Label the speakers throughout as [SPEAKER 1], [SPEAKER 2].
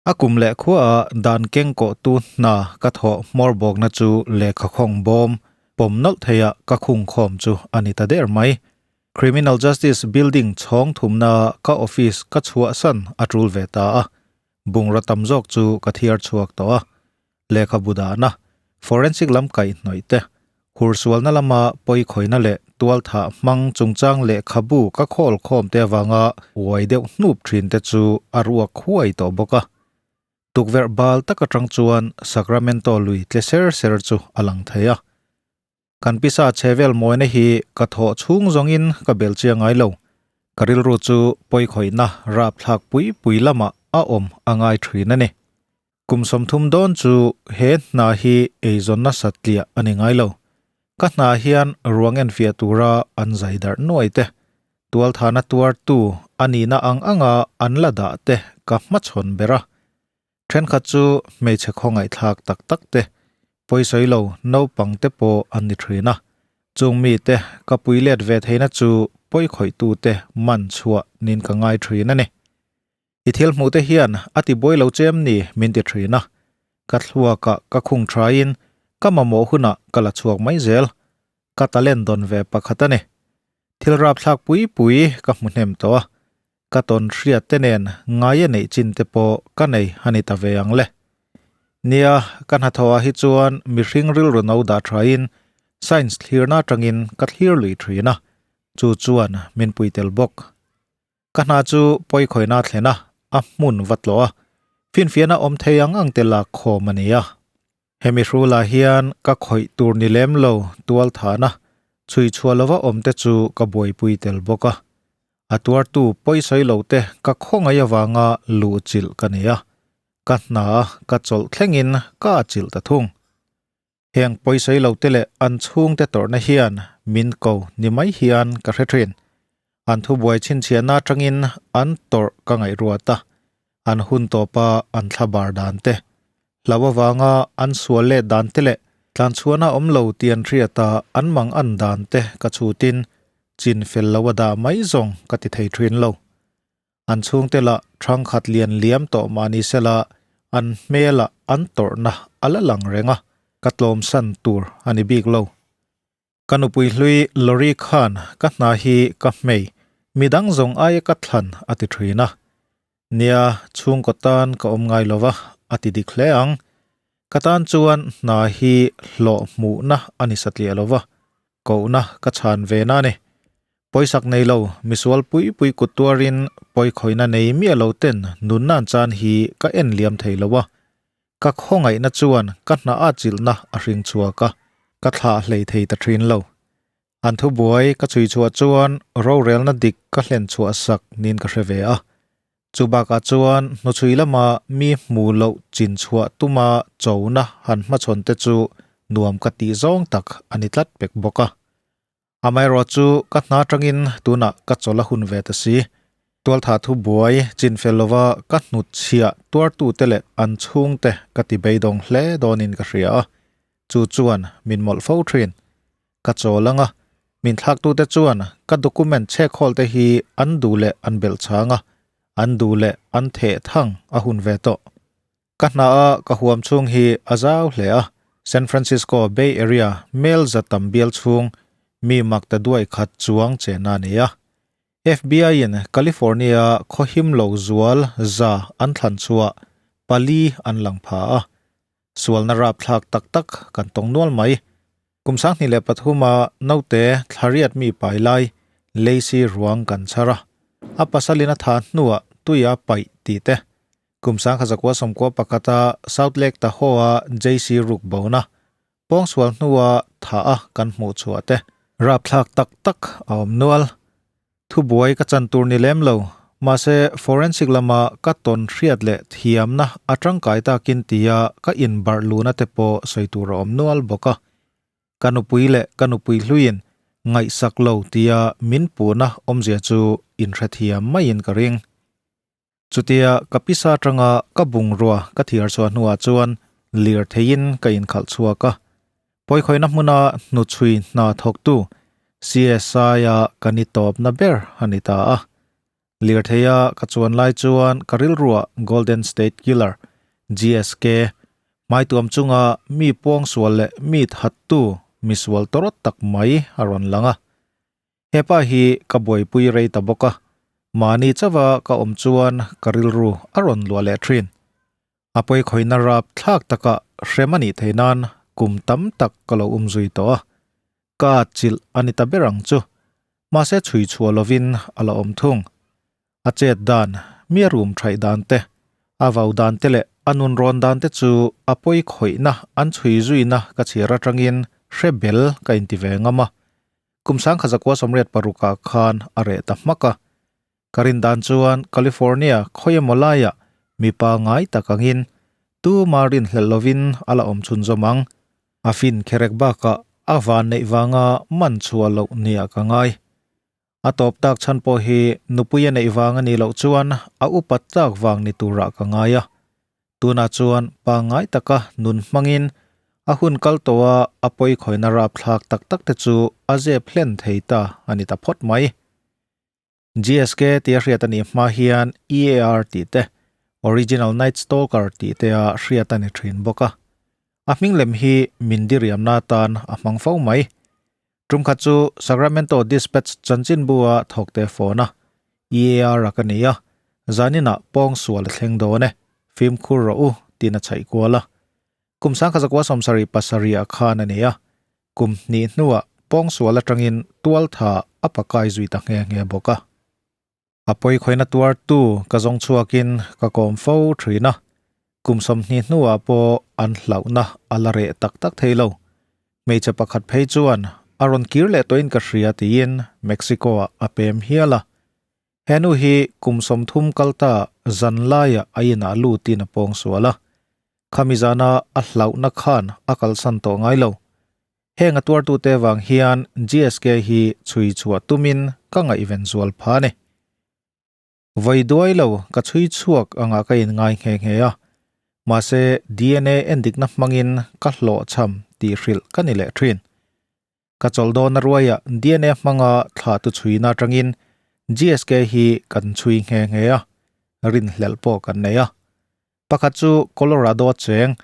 [SPEAKER 1] A kum leh khuaah dan keng kawhtu hna ka thawh hmawr bawkna chu lehkha khawng bawm pawm nawlh theiha ka khung khawm chu a ni ta der mai. Criminal Justice Building chhawng thumna ka office ka chhuahsan a tul ve ta a, bungraw tam zawk chu ka thiar chhuak tawh a. Lehkhabu dahna, forensic lam kaihhnawih te, hursualna lama pawikhawihna leh tualthah hmang chungchang lehkhabu ka khawl khawm te avanga uai deuh hnup thin te chu a ruak huai tawh bawk a. Tukverh bal tak atang chuan Sacramento lui tle ser ser chu a lang thei a. Kan pisa chhevel mawina hi ka thawh chhung zawngin ka bel chiang ngai lo. Ka rilru chu pawikhawihna rapthlak pui pui lamah a awm a ngai thin a ni. Kum 30 dawn chu he hna hi eizawnna satliah a ni ngai lo. Ka hna hian ruang enfiah tura an zai darh nuai te, tualthana tuartu a nihna ang anga an la dah te ka hmachhawn ber a. Thenkhat chu hmeichhe khawngaihthlak tak tak te, pawisawi lo naupang te pawh an ni thin a. Chung mite ka pui let ve theihna chu pawikhawih-tute man chhuah nin ka ngai thin a ni. I thil hmuh te hian a ti buai lo che em ni min ti thin a. Ka thluakah ka khung thain ka mamawh hunah ka la chhuak mai zel. Ka talent dawn ve pakhat a ni. Thil rapthlak pui pui ka hmu hnem tawh a. Ka tawn hriat te nen ngai a neih chin te pawh ka nei a ni ta ve ang le. Nia, ka hnathawhah hi chuan mihring rilru no dah thain science thlirna atangin ka thlir lui thin a, chu chuan min pui tel bawk. Ka hna chu pawikhawihna thlen a, a hmun va tlawh a, finfiahna awm thei ang ang te lak khawm a ni a. Hemi hrulah hian ka khawih tur ni lem lo tual thahna, chhui chhuah lova awm te chu ka buaipui tel bawk a. A tuartu pawisawi lo te ka khawngaih avanga luh chilh ka ni a, ka hna ka chawlh thlengin ka chilh ta thung. Heng pawisawi lo te leh an chhungte tawrhna hian min ko ni mai hian ka hre thin. An thubuai chhinchhiahna atangin an tawrh ka ngaihruat a, an hun tawpa an thlabar dan te, hlau avanga an sual let dan te leh tlanchhuahna awm lo tih an hriata an mang an dan te ka chhutin chin fel lo a dah mai zawng ka ti thei thin lo. An chhungte lah thangkhat lian liam tawh mah ni sela an hmelah an tawrhna a la lang reng a, ka tlawmsan tur a ni bik lo. Ka nupui hlui Lori khan ka hna hi ka hmei, midang zawng aia ka thlan a ti thin a. Nia, chhungkaw tan ka awm ngai lova, a ti dik hle ang. Ka tan chuan hna hi hlawh hmuhna a ni satliah lova, kohna ka chhan ve na a ni. Pawisak nei lo, misual pui pui kut tuarin pawikhawihna nei miah lo ten nunna an chan hi ka en liam thei lo a. Ka khawngaihna chuan ka hna a chilhna a hring chhuak a, ka thlah hlei thei ta thin lo. An thubuai ka chhui chhuah chuan rorelna dik ka hlen chhuah sak niin ka hre ve a. Chu bakah chuan hnuchhui lama mi hmu loh chin chhuah tuma chona han hmachhawn te chu nuam ka tih zawng tak a ni tlat pek bawk a. Amaherawh chu ka hna atangin tunah ka chawlh a hun ve ta si. Tualtha thu buai chin fel lova ka hnut chhiah tuartute leh an chhungte ka ti beidawng hle dawnin ka hria a, chu chuan min mawlh fo thin. Ka chawl ang a, min thlaktute chuan ka document chhekhawl te hi an duh leh an belh chang a, an duh leh an theh thang a hun ve tawh. Ka hna a ka huam chhung hi a zau hle a, San Francisco Bay Area mel za tam bial chhung mi mak ta duai khat chuang chena a ni a. FBI in California khawhim lo zual za an thlan chhuah pali an lang pha a. Sualna rapthlak tak tak kan tawng nual mai. Kum 2003 a naute thlariat mi pai lai Lacey ruang kan chhar a. A pasalin a tha hnuah tuia paih tih te. Kum 1991 a South Lake Tahoe a JC ruk bona pawngsual hnua tha a kan hmuh chhuah te. Rapthlak tak tak a awm nual. Thubuai ka chan tur ni lem lo, mahse forensic lama ka tawn hriat leh thiamna a tangkai takin tia ka inbarh luna te pawh sawi tur a awm nual bawk a. Ka nupui leh ka nupui hluiin ngaihsak lo tia min puhna awmzia chu inhrethiam maiin ka ring. Chutia ka pisa atanga ka bungrua ka thiar chhuah hnuah chuan lir theiin ka inkhalh chhuak a. Pawikhawihna hmuna hnuchhui hna thawktu CSI-a ka ni tawpna ber a ni ta a. Lirtheia ka chuan lai chuan ka rilruah Golden State Killer, GSK, hmaituam chunga mi puangsual leh mi thattu misual tawrawt tak mai a rawn lang a. Hepa hi ka buaipui rei ta bawk a, mahni chauha ka awm chuan ka rilru a rawn luah leh thin. A pawikhawihna rap thlak takah hrem a nih theih nan kum tam tak ka lo um zui tawh a, ka atchilh a ni ta ber ang chu. Mahse chhui chhuah lovin a la awm thung. A chet dan, mi a rum thaih dan te, a vau dan te leh a nun rawn dan te chu a pawikhawihna an chhui zuina ka chhiar atangin hre bel ka inti ve ngam a. Kum 1986 ah khan a reh ta hmak a. Ka rin dan chuan California khawi emaw laiah mipa ngai tak angin tuma rinhlelh lovin a la awm chhunzawm ang. A fin kherek bakah a van neih vanga man chhuah loh nia ka ngai. A tawp tak chhan pawh hi nupui a neih vang a nih loh chuan a upat tlak vang ni turah ka ngai a. Tunah chuan pangngai taka nun hmangin a hun kal tawha a pawikhawina rapthlak tak tak te chu a zep hlen thei ta a ni ta phawt mai. GSK tia hriat a nih hma hian EAR tih te, Original Night Stalker tih te a hriat a ni thin bawk a. A hming lem hi min diriamna atan a hmang fo mai. Tum khat chu Sacramento Dispatch chanchinbu a thawk te phone a, EAR a ka ni a, zaninah pawng sual a thleng dawn e, fimkhur rawh u tiin a chhaih kual a. Kum 1977 ah khan a ni a, kum hnih hnuah pawngsual atangin tualtha a pakai zui ta nghe nghe bawk a. A pawikhawina tuartu ka zawng chhuakin ka kawm fo thin a, kum 20 hnuah pawh an hlauhna a la reh tak tak thei lo. Hmeichhe pakhat phei chuan a rawn kir leh tawhin ka hria tiin Mexico-ah a pem hial a. He nu hi kum 30 kal ta zan laiah a inah lutin a pawngsual a. Khami zana a hlauhna khan a kalsan tawh ngai lo. Heng a tuartute vang hian GSK hi chhui chhuah tumin ka ngaihven zual pha a ni. Vawi duai lo ka chhui chhuak angah ka inngai nghe nghe a, mahse DNA endikna hmangin ka hlawhchham tih hrilh ka ni leh thin. Ka chawlh dawn a ruaiah DNA hmanga thlahtu chhuina atangin GSK hi kan chhui nghe nghe a, rinhlelh pawh kan nei a. Pakhat chu Colorado cheng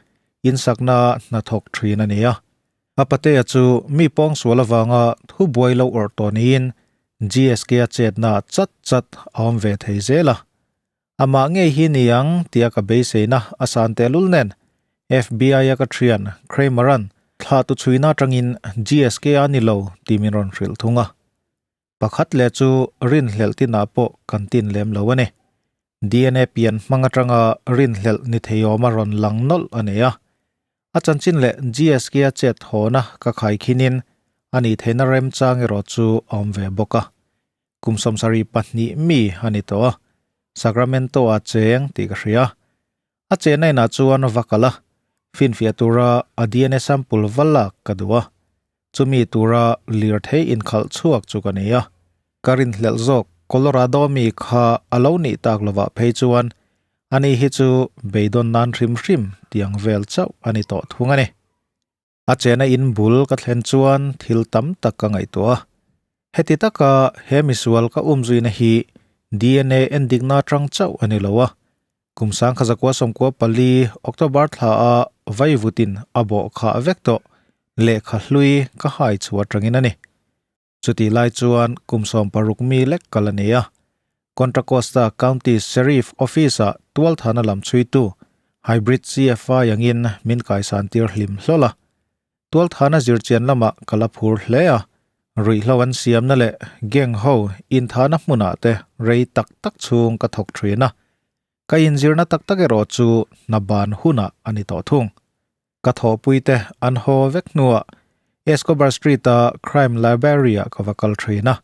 [SPEAKER 1] insakna hnathawk thin a ni a. A patea chu mi pawngsual avanga thu buai lo awrh tawh niin GSK a chetna chat chat a awm ve thei zel a. Amah ngei hi ni ang tia ka beiseina a san tehlul nen FBI-a ka thian Kramer-a'n thlahtu chhuina atangin GSK a ni lo tih min rawn hrilh thung a. Pakhat leh chu rinhlelh tinah pawh kan tin lem lo a ni. DNA pian hmang atanga rinhlelh ni theiawma rawn lang nawlh a nei a. A chanchin leh GSK a chet hawna ka khaikhinin a nih theihna remchang erawh chu a awm ve bawk a. Kum 72 mi a ni tawh a, Sacramento a cheng tih ka hria. A chenna inah chuan va kal a, finfiah tura a DNA sample va lak ka duh a. Chumi tura lirthei inkhalh chhuak chu ka ni a. Ka rinhlelh zawk Colorado mi kha a lo nih tak lovah phei chuan ani hi chu beidawn nan hrim hrim tiang vel chauh a ni tawh thung a ni. A chena in bul ka thlen chuan thil tam tak ka ngaihtuah a. Heti taka he misual ka umzuina hi DNA endikna atang chauh a ni lo a. Kum 1994 October thla a vaivutin a bawh khah vek tawh lehkha hlui ka hai chhuah atangin a ni. Chutih lai chuan kum 60 mi lek kal a ni a. Contra Costa County Sheriff Office-ah tualthana lam chhuitu Hybrid CFI angin min kaisan tir hlim hlawl a. Tualthana zirchian lamah ka la phur hle a, ruihhlo an siamna leh gang ho inthana hmunah te rei tak tak chhung ka thawk thin a. Ka inzirna tak tak erawh chu hna ban hunah a ni tawh thung. Ka thawhpuite an haw vek hnuah Escobar Street-a Crime Library-ah ka va kal thin a.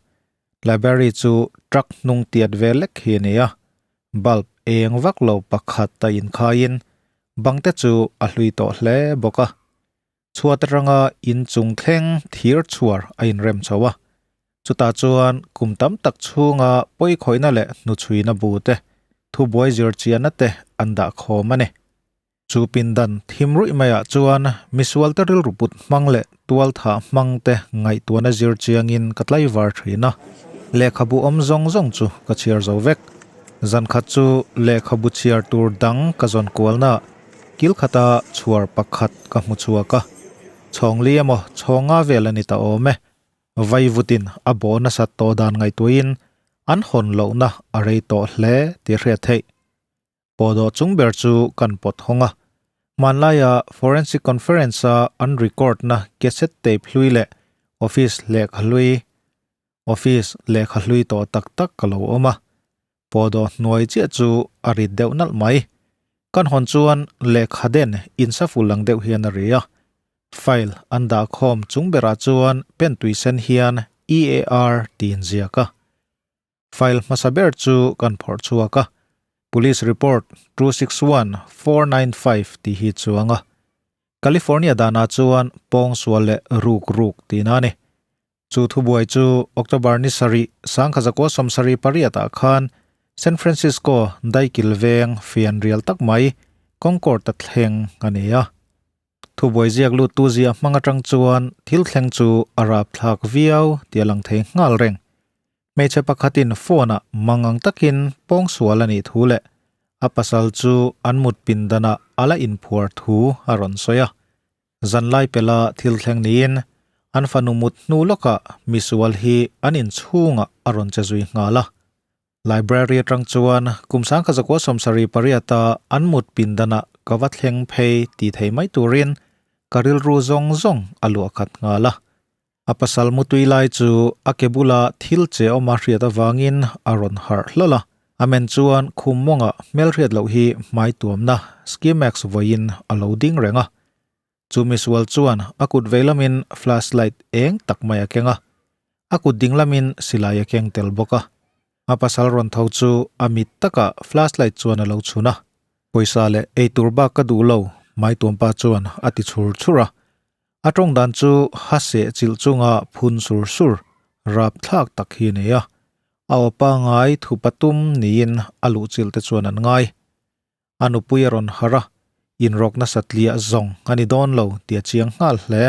[SPEAKER 1] Library chu truck hnung tiat ve lek hi a ni a, bulb eng vak lo pakhat a inkhaiin bangte chu a hlui tawh hle bawk a. Chhuat atanga inchung thleng thir chhuar a inrem chho a. Chutah chuan kum tam tak chhunga pawikhawihna leh hnuchhuina bu te, thubuai zirchianna te an dah khawm a ni. Chu pindan thim ruih maiah chuan misualte rilru put hmang leh tualthah hmang te ngaihtuahna zir chiangin ka tlaivar thin a. Lehkhabu awm zawng zawng chu ka chhiar zo vek. Zan khat chu lehkhabu chhiar tur dang ka zawn kualnaah kil khata chhuar pakhat ka hmu chhuak a. Chhawng li emaw chhawng nga vel a ni ta awm e. Vaivutin a bawh nasat tawh dan ngaihtuahin an hawn lohna a rei tawh hle tih hriat theih. Pawhdawh chung ber chu kan pawt hawng a. Hmanlaia Forensic Conference-a an record-na cassette tape hlui leh office lehkha hlui office lehkha hlui tawh tak tak ka lo awm a. Pawhdawh hnuai chiah chu a rit deuh nalh mai. Kan hawn chuan lehkha den insaful ang deuh hian a ri a. File an dah khawm chung berah chuan pen tui sen hian EAR tiin ziak a. File hmasa ber chu kan phawrh chhuak a, Police Report 261495 tih hi chuang a. California danah chuan pawngsual leh ruk ruk tihna a ni. Chu thubuai chu October ni sarih sangkhazakua sawmsarih pariatah khan San Francisco daikil veng fianrial tak mai Concord-a thleng a ni a. Thubuai ziak luttu ziah hmang atang chuan thil thleng chu a rapthlak viau tih a lang thei nghal reng. Hmeichhe pakhatin phone-ah mangang takin pawngsual a nih thu leh a pasal chu an mut pindanah a la inphuar thu a rawn sawi a. Zanlai pela thil thleng niin an fanu mut hnu lawkah misual hi an inchhungah a rawn che zui nghal a. Library atang chuan kum sangkha zakua sawmsarih pariata an mut pindanah ka va thleng phei ti thei mai turin ka rilru zawng zawng a luah khat nghal a. A pasal mutui lai chu a ke bula thil che awm a hriat avangin a rawn harh hlawl a. A men chuan khum mawngah hmelhriat loh hi hmai tuamna ski mask vawiin a lo ding reng a. Chu misual chuan a kut vei lamin flashlight eng tak mai a keng a, a kut ding lamin silai a keng tel bawk a. A pasal rawn tho chu a mit takah flashlight chuan a lo chhun a. Pawisa leh eitur bak ka duh lo, Maituampa chuan a ti chhur chhur a. A tawng dan chu ha seh chilh chunga phun sur sur rapthlak tak hi a nei a. A aw pangngai thu patum niin a luhchilh te chuan an ngai. A nupui a rawn harh a, inrawk nasa tliah zawng a ni dawn lo tih a chiang nghal hle.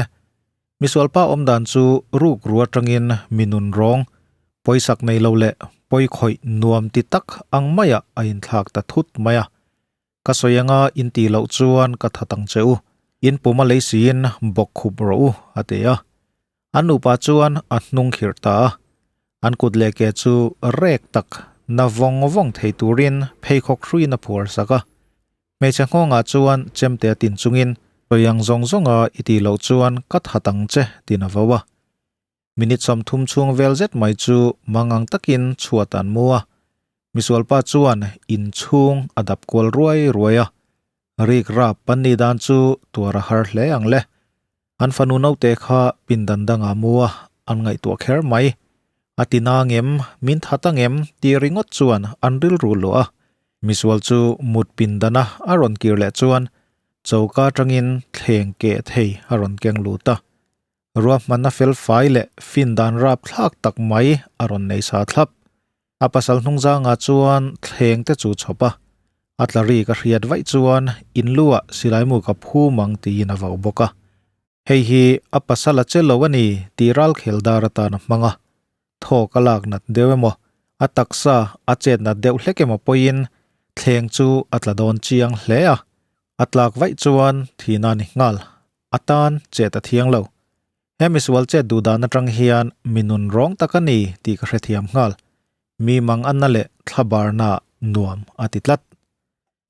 [SPEAKER 1] Misualpa awm dan chu ruk ru atangin mi nun rawng, pawisak nei lo leh pawikhawih nuam ti tak ang maiah a inthlak ta thut mai a. Ka sawi anga in tih loh chuan ka that ang che u, in pum a lei siin bawk khup rawh u, a ti a. An nupa chuan a hnung khirh ta a, an kut leh ke chu rek tak na vawng vawng thei turin pheikhawk hruiin a phuar sak a. Hmeichhe nghawngah chuan chemte a tin chungin, Sawi ang zawng zawnga i tih loh chuan ka that ang che, tiin a vo a. Minute 30 chhung vel zet mai chu mangang takin chhuat an mu a. Misualpa chuan inchhung a dap kual ruai ruai a, rik rap an nih dan chu tuar a har hle ang le. An fanu naute kha pindan dangah mu a, an ngaihtuah kher mai. A ti na ngem, min that angem tih ringawt chuan an rilru luah a. Misual chu mut pindana a rawn kir leh chuan choka atangin thleng keh thei a rawn keng lut a. Ruahmanna fel fai leh fin dan rapthlak tak mai a rawn nei sa thlap. A pasal hnungzangah chuan thleng te chu chhawp a, a tla ri ka hriat vaih chuan in lu ah silaimu ka phum ang tiin a vau bawk a. Hei hi a pasal a che lo a ni tih ralkhel dar atan a hmang a. Thawk a lak nat deuh emaw, a taksa a chet nat deuh hlek emaw pawhin thleng chu a tla dawn chiang hle a. A tlak vaih chuan thihna a ni nghal. A tan chet a thiang lo. He misual chet duh dan atang hian mi nun rawng tak a ni tih ka hrethiam nghal. Mi mang anna leh thlabarna nuam a ti tlat.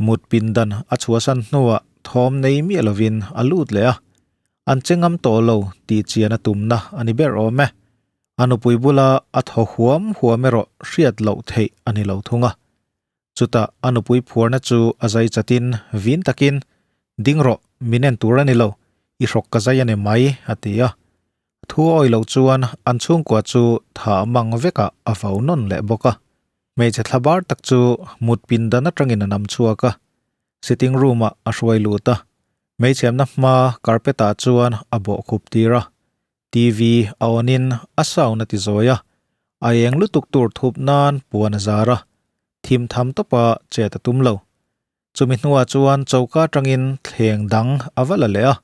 [SPEAKER 1] Mut pindan a chhuahsan hnuah thawm nei miah lovin a lut leh a. An che ngam tawh lo tih chian a tumna a ni ber awm e. A nupui bula a thaw huam huam erawh hriat loh theih a ni lo thung a. Chutah a nupui phuarna chu a zai chatin vin takin, Ding rawh, min en tur a ni lo, i hrawk ka zai a ni mai, a ti a. Thu awi loh chuan an chhungkua chu tha mang vekah a vau nawn leh bawk a. Hmeichhe thla bar tak chu mut pindan atangin a nam chhuak a, sitting room-ah a hruai lut a. Hmeichhiamna hma carpet-ah chuan a bawh khup tir a. TV a on in a sound a ti zawi a, a eng lutuk tur thup nan puan a zar a, thim tham tawpa chet a tum lo. Chumi hnuah chuan choka atangin thleng dang a va la leh a,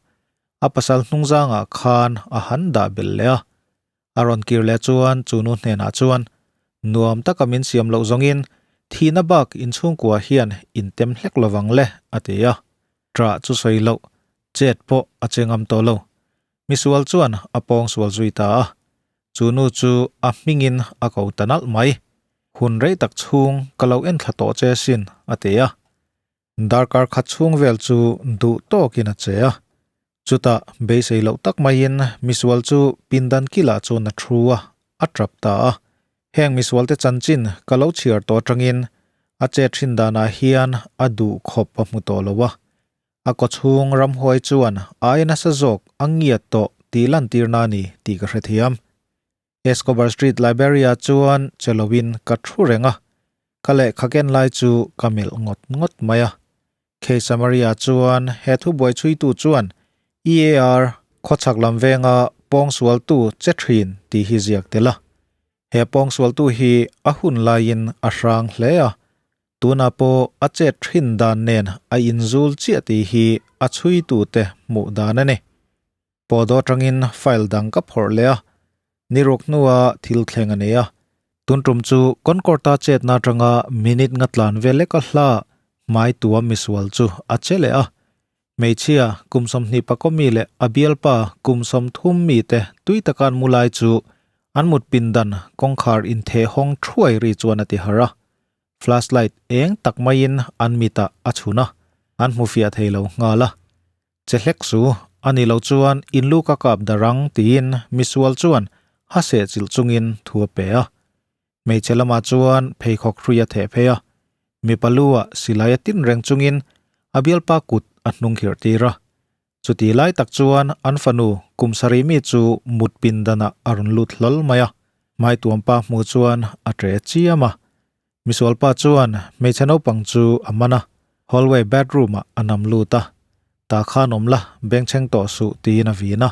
[SPEAKER 1] a pasal hnungzangah khan a han dah belh leh a. A rawn kir leh chuan chu nu hnenah chuan. Nuam taka min siam loh zawngin thihna bak inchhungkua hian in tem hlek lovang le, a ti a. Ṭah chu sawi loh, chet pawh a che ngam tawh lo. Misual chuan a pawng sual zui ta a. Chu nu chu a hmingin a ko ta nalh mai. Hun rei tak chhung ka lo en thla tawh che sin, a ti a. Darkar khat chhung vel chu duh tawkin a che a. Chutah beisei loh tak maiin misual chu pindan kilah chuan a thu a, a tap ta a. Heng misualte chanchin ka lo chhiar tawh atangin a chet thin danah hian a duh khawp a hmu tawh lo a. A kawchhung ramhuai chuan ai nasa zawk a ngiat tawh tih lantirna a ni tih ka hrethiam. Escobar Street Library-ah chuan che loin ka thu reng a, ka lehkha ken lai chu ka melh ngawt ngawt mai a. Case summary-ah chuan he thubuai chhuitu chuan EAR khawchhak lam venga pawngsualtu che thin tih hi ziak tel a. He pawngsualtu hi a hun laiin a hrang hle a, tunah pawh a chet thin dan nen a inzul chiah tih hi a chhuitute hmuh dan a ni. Pawh atangin file dang ka phawrh leh a, ni ruk hnua thil thleng a nei a. Tun tum chu Concord-a chetna atanga minute nga tlan vel lek a hla hmai tua misual chu a che leh a. Hmeichhia kum 20 pakaw mi leh a bialpa kum 30 mi te tui taka an mu lai chu an mut pindan kawngkhar intheh hawng thuai ri chuan a ti harh a. Flashlight eng tak maiin an mitah a chhun a, an hmu fiah thei lo nghal a. Che hlek su, a ni lo chuan in lu ka kap darang tiin misual chuan ha seh chilh chungin thu a pe a. Hmeichhe lamah chuan pheikhawk hrui a theh phei a, mipa lu ah silai a tin reng chungin a bialpa kut a hnung khirh tir a. Chuti lai tak chuan an fanu kum sarih mi chu mut pindanah a rawn lut hlawl mai a, hmaituampa hmuh chuan a ṭe chiam a. Misualpa chuan hmeichhe naupang chu a man a, hallway bedroom ah a nam lut a. Tah khan awm la, bengchheng tawh suh tiin a vin a.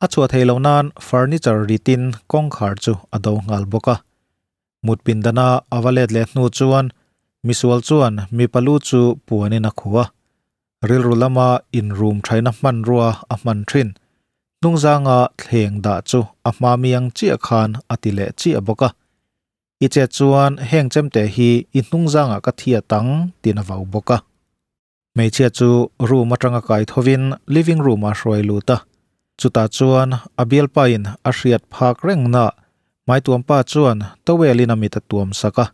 [SPEAKER 1] A chhuah theih loh nan furniture ritin kawngkhar chu a do nghal bawk a. Mut pindana a va let leh hnu chuan misual chuan mipa lu chu puanin a khuh a. Rilru lama inrum thaina hmanrua a hman thin. Hnungzanga thleng dah chu a hma miang chiah khan a ti leh chiah bawk a. I chet chuan heng chemte hi i hnungzangah ka thiat ang tiin a vau bawk a. Hmeichhia chu room atanga kai thovin living room ah hruai lut a. Chutah chuan a bialpain a hriat phak rengna hmaituampa chuan towel in a mit a tuam sak a.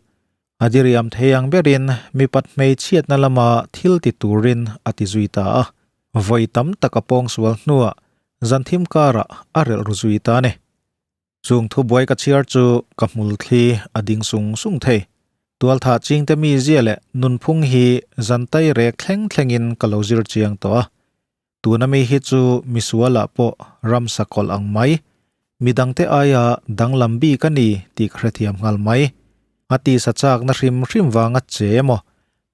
[SPEAKER 1] A diriam thei ang berin mipat hmeichhiatna lama thil ti turin a ti zui ta a. Vawi tam tak a pawngsual hnuah zanthim karah a relh ru zui ta a ni. Chung thubuai ka chhiar chu ka hmul thli a ding sung sung thei. Tualthah chingte mi zia leh nunphung hi zantai rek thleng thlengin ka lo zir chiang tawh a. Tuna mi hi chu misualah pawh ramsa kawlh ang mai, midangte aia danglam bik a ni tih ka hrethiam nghal mai. A tisa chakna hrim hrim vanga che emaw,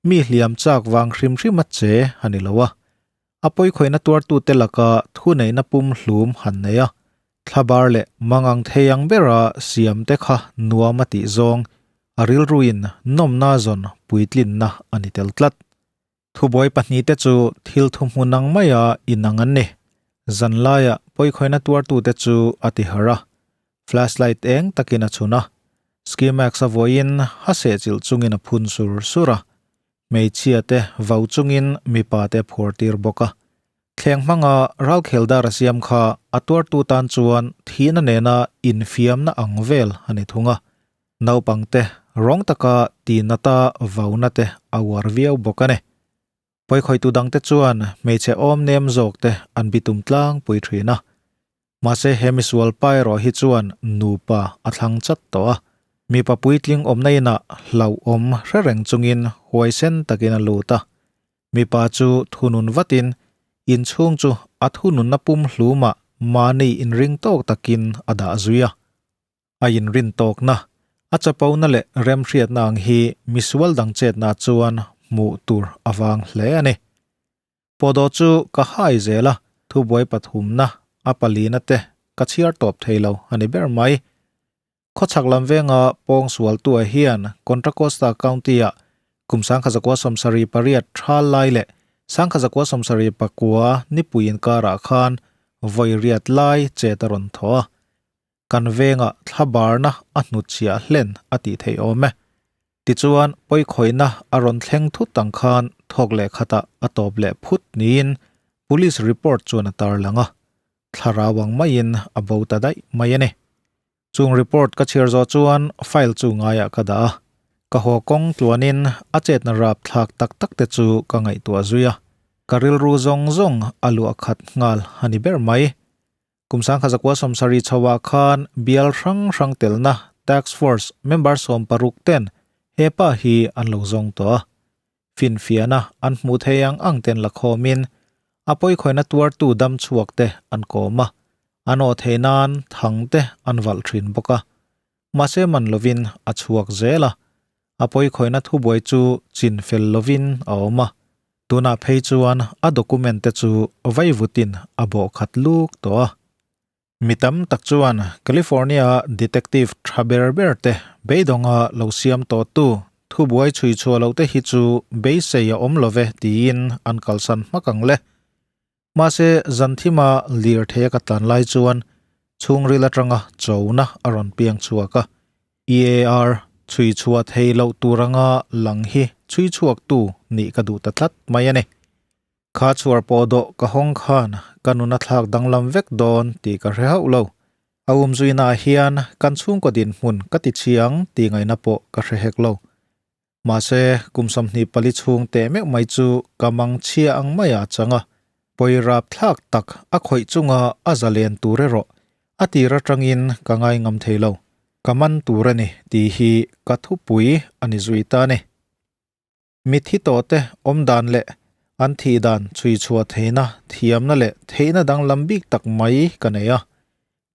[SPEAKER 1] mi hliam chak vang hrim hrima che a ni lo a. A pawikhawihna tuartute laka thuneihna pum hlum han nei a, thlabar leh mangang thei ang bera siamte kha nuam a tih zawng a rilruin nawmna zawn puitlinna a ni tel tlat. Thubuai pahnihte chu thil thuhmun ang maia inang an ni. Zanlaia pawikhawihna tuartute chu a ti harh a, flashlight eng takin a chhun a, ski mask a vawiin ha sehchilh chungin a phun sur sur a, Hmeichhia te vau chungin mipa te phuar tir bawk a. Thleng hmanga ralkhel dar a siam kha a tuartu tan chuan thihna nena infiamna ang vel a ni thung a. Naupang te rawng taka tihnata vauna te a uar viau bawk a ni. Pawikhawihtu dangte chuan hmeichhe awm nem zawk te an bitum tlangpui thin a. Mahse he misual pa erawh hi chuan nupa a thlang chat tawh a, mipa puitling awmna inah hlauhawm hre reng chungin huaisen takin a lut a. Mipa chu thunun vatin inchhung chu a thununna pum hlumah mahni inring tawk takin a dah zui a. A inrin tawkna, a chapona leh remhriatna ang hi misual dang chetna chuan hmuh tur a vang hle a ni. Pawhdawh chu ka hai zel a, thubuai pathumna, a palina te ka chhiar tawp thei lo a ni ber mai. Khawchhak lam venga pawngsualtua hian Contra Costa County-ah kum 1978 thal lai leh 1979 nipui inkarah khan vawi riat lai chet a rawn thaw a. Kan vengah thlabarna a hnutchhiah hlen a tih theih awm e. Tichuan, pawikhawihna a rawn thleng thut ang khan thawk leh khatah a tawp leh phut niin police report chuan a tarlang a, thlarau ang maiin a bo ta daih mai a ni. Chung report ka chhiar zawh chuan file chu ngaiah ka dah a, ka haw kawng tluanin a chetna rap thlak tak tak te chu ka ngaihtuah zui a, ka rilru zawng zawng a luah khat nghal a ni ber mai. Kum 1970 chhoah khan bial hrang hrang telna Task Force member 16 ten he pa hi an lo zawng tawh a. Finfiahna an hmuh thei ang ang ten la khawmin a pawikhawihna tuartu dam chhuak te an kawm a, an aw thei nan thang te an valh thin bawk a. Mahse man lovin a chhuak zel a, a pawikhawihna thubuai chu chin fel lovin a awm a. Tunah phei chuan a document te chu vaivutin a bawh khat luk tawh a. Mi tam tak chuan California detective tha ber ber te beidawnga lo siam tawhtu thubuai chhui chhuah loh te hi chu beisei a awm love tiin an kalsan hmak ang le. Mahse zanthima lirthei a ka tlan lai chuan chhungril atanga chona a rawn piang chhuak a. EAR chhui chhuah thei loh tur anga lang hi chhui chhuaktu nih ka duh ta tlat mai a ni. Kha chhuar pawh dawh ka hawng khan ka nun a thlak danglam vek dawn tih ka hre hauh lo. A umzuinaah hian kan chhungkaw dinhmun ka ti chiang tih ngaihna pawh ka hre hek lo. Mahse, kum 24 chhung teh meuh mai chu ka mang chhia ang maia a chang a, pawi rap thlak tak a khawih chunga a zalen tur erawh a tir atangin ka ngai ngam thei lo. Ka man tur a ni tih hi ka thupui a ni zui ta a ni. Mithi tawhte awm dan leh an thih dan chhui chhuah theihna thiamna leh theihna danglam bik tak mai ka nei a.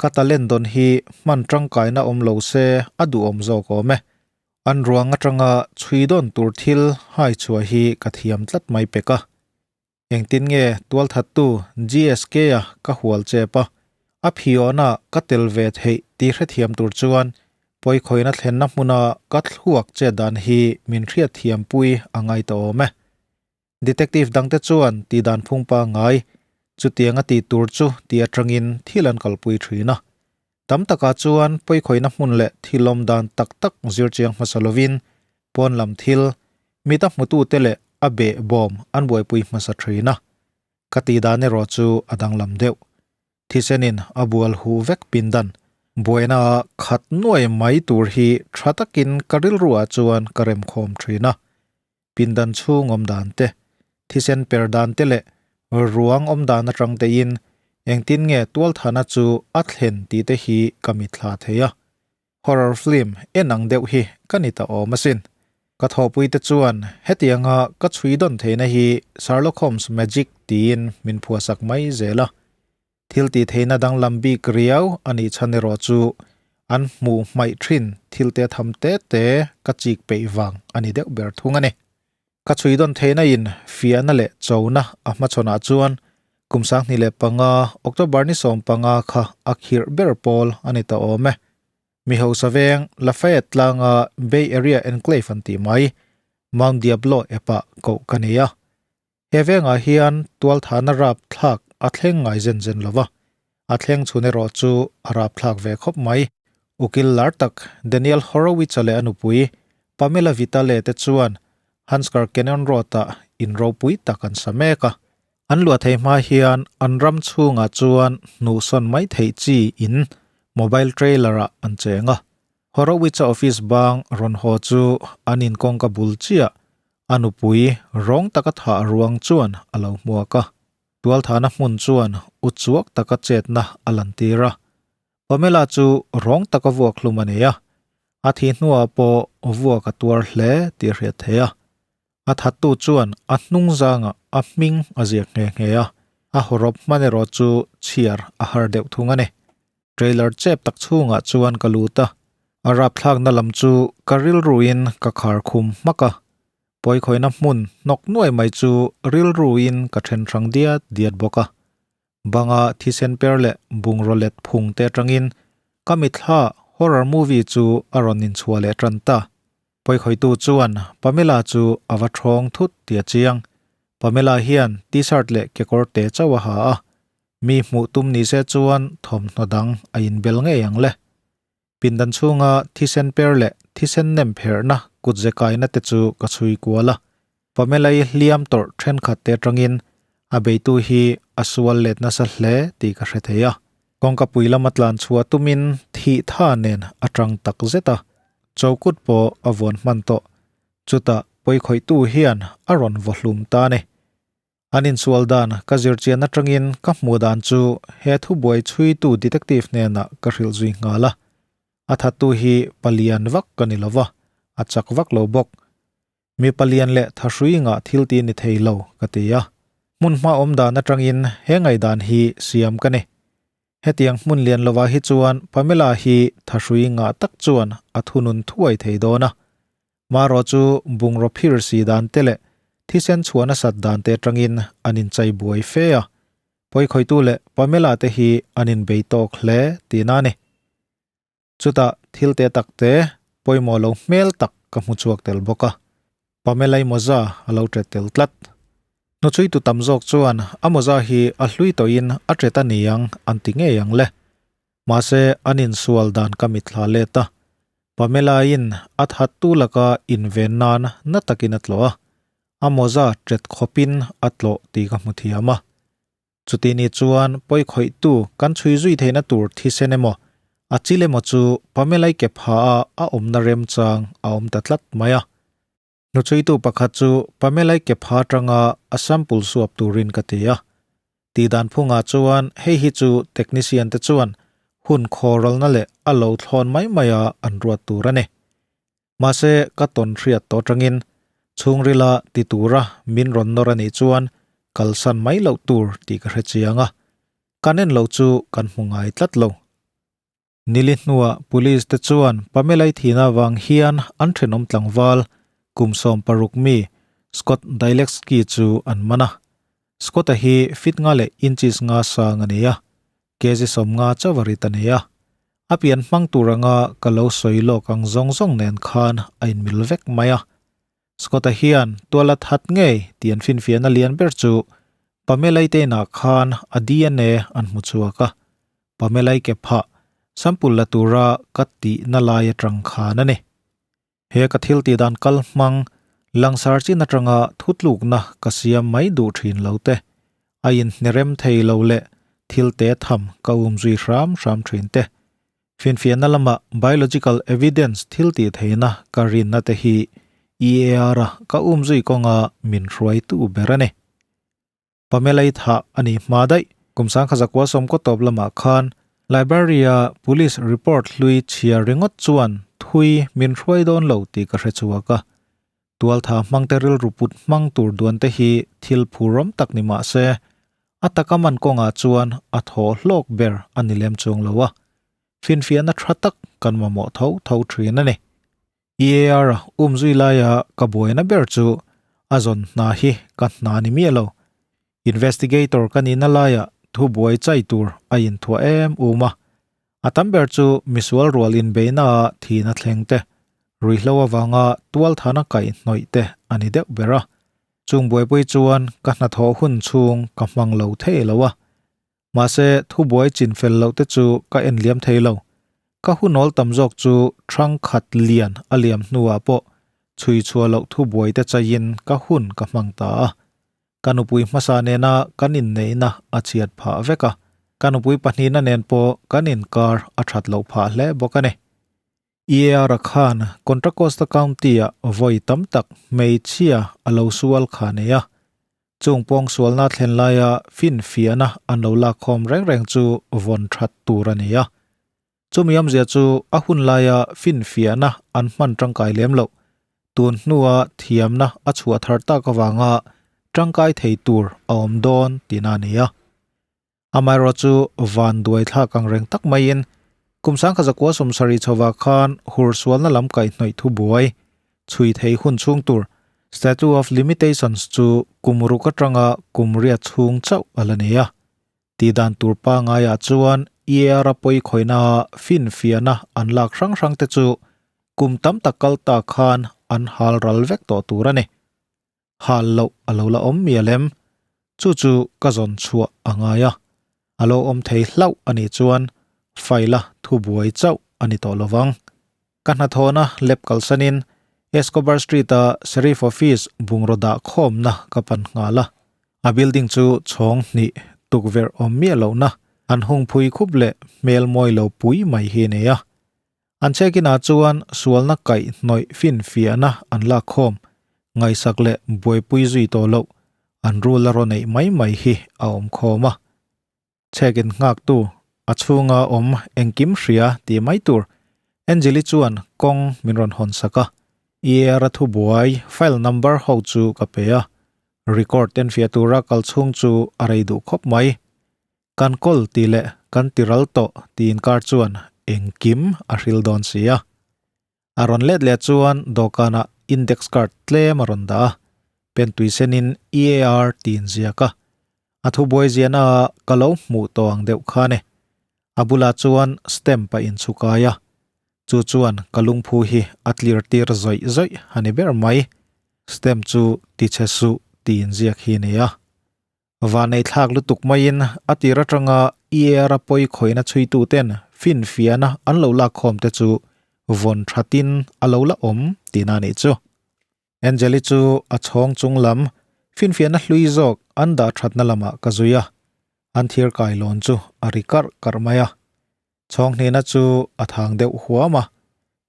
[SPEAKER 1] Ka talent dawn hi hman tangkaina awm lo se a duhawm zawk awm e. An ruang atanga chhui dawn tur thil hai chhuah hi ka thiam tlat mai pek a. Engtin nge tualthattu GSK-a ka hual chep a, a phiawna ka tel ve theih tih hrethiam tur chuan pawikhawihna thlenna hmuna ka thluak chet dan hi min hriatthiampui a ngai ta awm e. Detective dangte chuan tihdan phung pangngai, chutianga tih tur chu tih atangin thil an kalpui thin a. Tam takah chuan pawikhawihna hmun leh thil awm dan tak tak zir chiang hmasa lovin pawn lam thil, mita hmutute leh a beh bawm an buaipui hmasa thin a. Ka tihdan erawh chu a danglam deuh. Thisenin a bual huh vek pindan buaina khat nuai mai tur hi tha takin ka rilruah chuan ka remkhawm thin a. Pindan chhung awm dan te, thisen per dan te leh ruang awm dan atang tein engtin nge tualthana chu a thlen tih te hi ka mitthla thei a. Horror film en ang deuh hi ka ni ta awm asin. Ka thawhpui te chuan hetianga ka chhui dawn theihna hi Sherlock Holmes magic tiin min phuahsak mai zel a. Thil tih theihna danglam bik riau a nih chhan erawh chu an hmuh hmaih thin thil te tham te te ka chik peih vang a ni deuh ber thung a ni. Ka chhui dawn theihna in fiahna leh chona a hmachhawnah chuan kum 2005 October ni 15 kha a khirh ber pawl a ni ta awm e. Mi hausa veng Lafayette tlanga Bay Area Enclave an tih mai Mount Diablo epah koh ka nei a. He vengah hian tualthahna rap thlak a thleng ngai zen zen lo va, a thleng chhun erawh chu a rap thlak ve khawp mai. Ukil lar tak Daniel Horowitz-a leh a nupui Pamela Vitale te chuan Hansker Canyon Road-ah in ropui tak an sa mek a. An luah thei hma hian an ram chhungah chuan hnuhsawn mai theih chi in mobile trailer-ah an cheng a. Horowitz-a office bang rawn haw chu an inkawngka bul chiah a nupui rawng taka thah ruang chuan a lo hmuak a. Tualthahna hmun chuan uchuak taka chetna a lantir a. Pamela chu rawng taka vuak hlum a nei a, a thih hnuah pawh vuak a tuar hle tih a hriat theih a. A thattu chuan a hnung zangah a hming a ziak nghe nghe a, a hawrawp hman erawh chu chhiar a har deuh thung a ni. Trailer chep tak chhungah chuan ka lut a, a rapthlakna lam chu ka rilruin ka khar khum hmak a. Pawikhawihna hmun hnawk nuai mai chu rilruin ka then hrang diat diat bawk a. Banga thisen per leh bungraw let phung te atangin ka mitthla horror movie chu a rawn inchhuah leh tan ta. Pawikhawihtu chuan Pamela chu a va thawng thut tih a chiang. Pamela hian t-shirt leh kekawr te chauh a ha a, mi hmuh tum ni se chuan thawmhnaw dang a inbel ngei ang le. Pindan chhunga thisen per leh thisen nem pherhna kutze kaina te chu ka chhui kual a. Pamela-i hliam tawrh thenkhat te atangin a beitu hi a sual let nasa hle tih ka hre thei a. Kawngka pui lama tlan chhuah tumin thih tha nen a tang tak zet a, chokut pawh a vuan hman tawh. Chutah pawikhawihtu hian a rawn vaw hlum ta a ni. An insual dan ka zirchian atangin ka hmuh dan chu he thubuai chhuitu detective hnenah ka hrilh zui nghal a. A thattu hi palian vak ka ni lova, a chak vak lo bawk. Mi palian leh thahrui ngah thil ti ni thei lo ka ti a. Hmun hma awm dan atangin he ngaihdan hi siam ka ni. Hetiang hmun lian lovah hi chuan Pamela hi thahrui ngah tak chuan a thunun thuai thei dawn a. Marawh chu bungraw phir si dan te leh thisen chhuah nasat dan te atangin an inchai buai fe a. Pawikhawitu leh Pamela te hi an inbei tawk hle tihna a ni. Chutah thil te tak te pawimawh lo hmel tak ka hmu chhuak tel bawk a, Pamela-i mawza a lo ṭet tel tlat. Hnuchhuitu tam zawk chuan a mawza hi a hlui tawhin a ṭet a ni ang an ti ngei ang le. Mahse an insual dan ka mitthla let a, Pamela-in a thattu laka inven nan na takin a tlawh a, a mawza ṭet khawpin a tlawh tih ka hmu thiam a. Chuti ni chuan pawikhawihtu kan chhui zui theihna tur thisen emaw, a chil emaw chu Pamela-i ke pha a a awmna remchang a awm ta tlat mai a. Hnuchhuitu pakhat chu Pamela-i ke pha atanga a sample suap turin ka ti a. Tihdan phungah chuan hei hi chu technician te chuan hun khawralna leh a lo thlawn mai maia an ruat tur a ni. Mahse, ka tawn hriat tawh atangin chhungrila ti tura min rawn nawr a nih chuan kalsan mai loh tur tih ka hre chiang a, kan en loh chu kan hmu ngai tlat lo. Nili hnuah Police te chuan Pamela-i thihna avang hian an thenawm tlangval kum 16 mi Scott Dylewski chu an man a. Scott-a hi feet nga leh inches nga sang a ni a, kg 50 chauh a rit a ni a. A pian hmang tur anga ka lo sawi lawk ang zawng zawng nen khan a inmil vek mai a. Scott-a hian tual a that ngei tih an finfiahna lian ber chu Pamela-i te inah khan a DNA an hmu chhuak a, Pamela-i ke phah sample la tura ka tihna lai atang khan a ni. He ka thil tih dan kal hmang langsar chin atanga thutlukna ka siam mai duh thin lo te, a inhnerem thei lo leh thil te tham ka um zui hram hram thin te, finfiahna lama biological evidence thil tih theihna ka rinna te hi EAR a ka um zui kawnga min hruaitu ber a ni. Pamela-i thah a nih hma daih. Kum sangkha zakua sawmkaw tawp lamah khan Library-a police report hlui chhiar ringawt chuan thui min hruai dawn lo tih ka hre chhuak a. Tualtha hmangte rilru put hmang tur duante hi thil phurawm tak ni mah se, a taka man kawngah chuan a thaw hlawk ber a ni lem chuang lo a. Finfiahna tha tak kan mamawh tho tho thin a ni. EAR a um zui laia ka buaina ber chu a zawn hna hi ka hna ni miah lo. Investigator ka nihna laia thu buai chai tur a inthuah em um a. A tam ber chu misual rual inbeihna ah thihna thleng te, ruihhlo avanga tualthana kaihhnawih te a ni deuh ber a. Chung buaipui chuan ka hnathawh hun chhung ka hmang lo thei lo a. Mahse, thubuai chin fel loh te chu ka en liam thei lo. Ka hunawl tam zawk chu hrang khat lian a liam hnuah pawh chhui chhuah loh thubuai te chaiin ka hun ka hmang ta a. Ka nupui hmasa nena kan inneihna a chhiat phah vek a, ka nupui pahnihna nen pawh kan inkar a that loh phah hle bawk a ni. EAR-a khan Contra Costa County-ah vawi tam tak hmeichhia a lo sual kha nei a. Chung pawng sualna thlen laia finfiahna an lo lakkhawm reng reng chu vawn that tur a ni a. Chumi awmzia chu a hun laia finfiahna an hman tangkai lem loh, tun hnua thiamna a chhuah thar tak avanga tangkai thei tur a awm dawn tihna a ni a. Amaherawh chu van duai thlak ang reng tak maiin kum 1970 chhovah khan hursualna lam kaihhnawih thu buai chhui thei hun chhung tur Statute of Limitations chu kum ruk atanga kum riat chhung chauh a la nei a. Tihdan tur pangaiah chuan EAR-a pawikhawihna finfiahna an lak hrang hrang te chu kum tam tak kal ta khan an hal ral vek tawh tur a ni. Hal loh a lo la awm mial em? Chu chu ka zawn chhuah a ngai a, a lo awm thei hlauh a nih chuan file-a thubuai chauh a ni tawh lovang. Ka hnathawhna lep kalsanin Escobar Street-a Sheriff Office bungraw dah khawmna ka pan nghal a. A building chu chhawng hnih tukverh awm miah lohna an hung phui khup leh hmel mawi lo pui mai hi a nei a. An check-in-ah chuan sualna kaih hnawih finfiahna an lak khawm, ngaihsak leh buaipui zui tawh loh an rul a rawn eih mai mai hi a awm khawm a. Check-in nghaktu a chhunga awm engkim hria tih mai tur Angeli chuan kawng min rawn hawn sak a, ER-a thubuai file number ho chu ka pe a, record enfiah tura kal chhung chu a rei duh khawp mai. Kan kawl tih leh kan ti ral tawh tih inkar chuan engkim a hril dawn si a. A rawn let leh chuan dawhkanah index card tlem a rawn dah a, pen tui senin EAR tih inziak a. A thubuai ziahna ah ka lo hmuh tawh ang deuh khan e. A bulah chuan stamp a inchhukai a, chu chuan ka lungphu hi a tlir tir zawih zawih a ni ber mai. Stamp chu tichhe suh tih inziak hi a ni a. Vanei thlak lutuk maiin a tir atanga EAR-a pawi khawihna chhuituten finfiahna an lo lakkhawm te chu vawn thatin a lo la awm tihna a nih chu. Angeli chu a chhawng chung lam finfiahna hlui zawk an dah thatna lamah ka zui a, an thir kailawn chu a ri karh karh mai a. Chhawng hnihna chu a thang deuh huam a,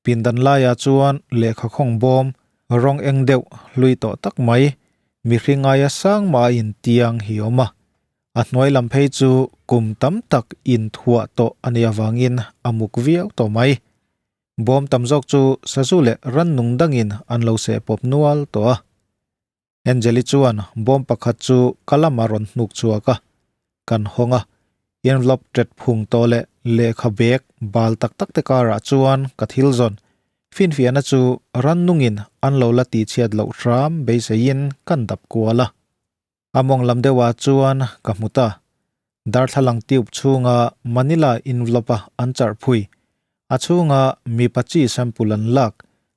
[SPEAKER 1] pindan laiah chuan lehkha khawng bawm rawng eng deuh hlui tawh tak mai mihring aia sang mah a intiang hi awm a, a hnuai lam phei chu kum tam tak inthuah tawh a nih avangin a muk viau tawh mai. Bawm tam zawk chu sazu leh rannung dangin an lo seh pawp nual tawh a. Angeli chuan bawm pakhat chu ka lamah rawn hnuk chhuak a, kan hawng a, envelope tet phung tawh leh lehkha bag bal tak tak te karah chuan ka thil zawn finfiahna chu rannungin an lo la tihchhiat loh hram beiseiin kan dap kual a. A mawng lam deuhah chuan ka hmu ta. Darthlalang tube chhunga Manila envelope a an charh phui, a chhunga mipa chi sample an lak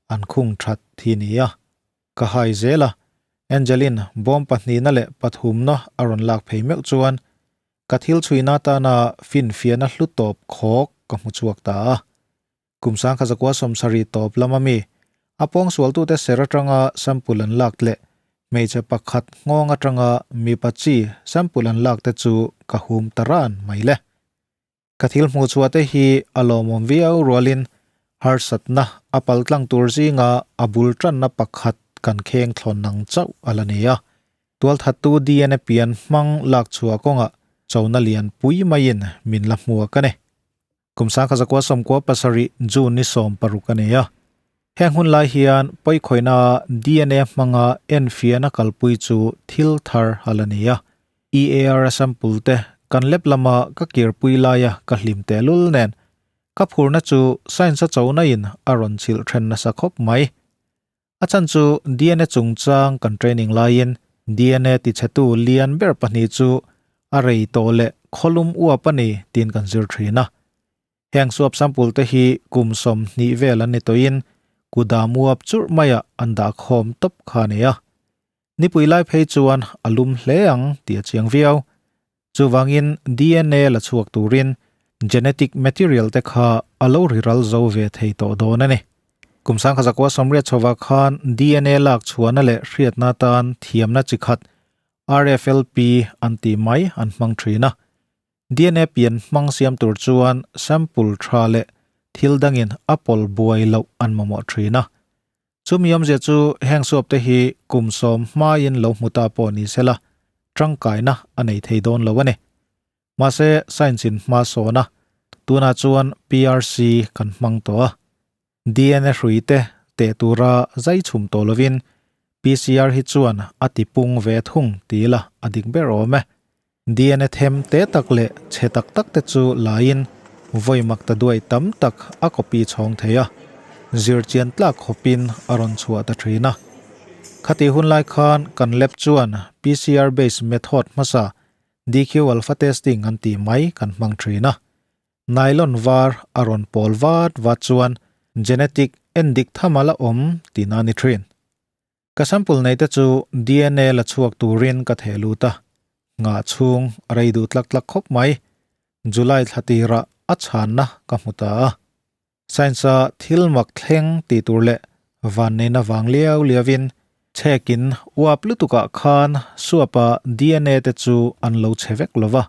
[SPEAKER 1] an khung that thi nia. Ka hai zel a, Angelin bawm pahnihna leh pathumna a rawn lak phei meuh chuan ka thil chhuina atana finfiahna hlu tawp khawk ka hmu chhuak ta a. Kum sangkha zakua sawmsarih tawp lama mi, a pawngsualtute ser atanga sample an lak leh hmeichhe pakhat nghawng atanga mipa chi sample an lak te chu ka hum ta ran mai le. Ka thil hmuh chhuah te hi a lawmawm viau rualin harsatna a pal tlang tur zinga a bul tanna pakhat kan kheng thlawn nang chauh a la ni a. Tualthattu DNA pian hmang lak chhuah kawngah chona lian pui maiin min la hmuak a ni. Kum sangkha zakua sawmkua pasarih June ni 16 a ni a. Heng hun lai hian pawikhawihna DNA hmanga enfiahna kalpui chu thil thar a la ni a. EAR a sample te kan lep lama ka kirpui laia ka hlim tehlul nen ka phurna chu science a chona in a rawn chhilh then nasa khawp mai. A chhan chu DNA chungchang kan training laiin DNA tichhetu lian ber pahnih chu a rei tawh leh khawlum uap a ni tiin kan zir thin a. Heng suap sample te hi kum 20 vel an ni tawhin kudam uap churh maiah an dah khawm tawp kha a ni a. Nipui lai phei chuan a lum hle ang tih a chiang viau. Chuvangin DNA la chhuak turin genetic material te kha a lo ri ral zo ve thei tawh dawn a ni. Kum sangkha zakua sawmriat chhovah khan DNA lak chhuahna leh hriatna atan thiamna chi khat RFLP an tih mai an hmang thin a. DNA pian hmang siam tur chuan sample tha leh thil dangin a pawl buai loh an mamawh thin a. Chumi awmzia chu heng suap te hi kum 10 hmain lo hmu ta pawh ni sela tangkaina a nei thei dawn lo a ni. Mahse science in hma sawn a, tunah chuan PRC kan hmang tawh a. DNA hrui te teh tura zai chhum tawh lovin PCR hi chuan a ti pung ve thung ti ila a dik ber awm e. DNA them te tak leh chhe tak tak te chu laiin vawi mak ta duai tam tak a copy chhawng thei a, zirchian tlak khawpin a rawn chhuah ta thin a. Khati hun lai khan kan lab chuan PCR based method hmasa DQ alpha testing an tih mai kan hmang thin a. Nylon var a rawn pawl vat vat chuan genetic endik tham a la awm tihna a ni thin. Ka sample nei te chu DNA la chhuak turin ka theh lut a, nghah chhung a rei duh tlak tlak khawp mai. July thla tirah a chhanna ka hmu ta a. Science-a thil mak thleng tih tur leh vanneihna vang liau liauin chhekin uap lutukah khan suapa DNA te chu an lo chhe vek lo va,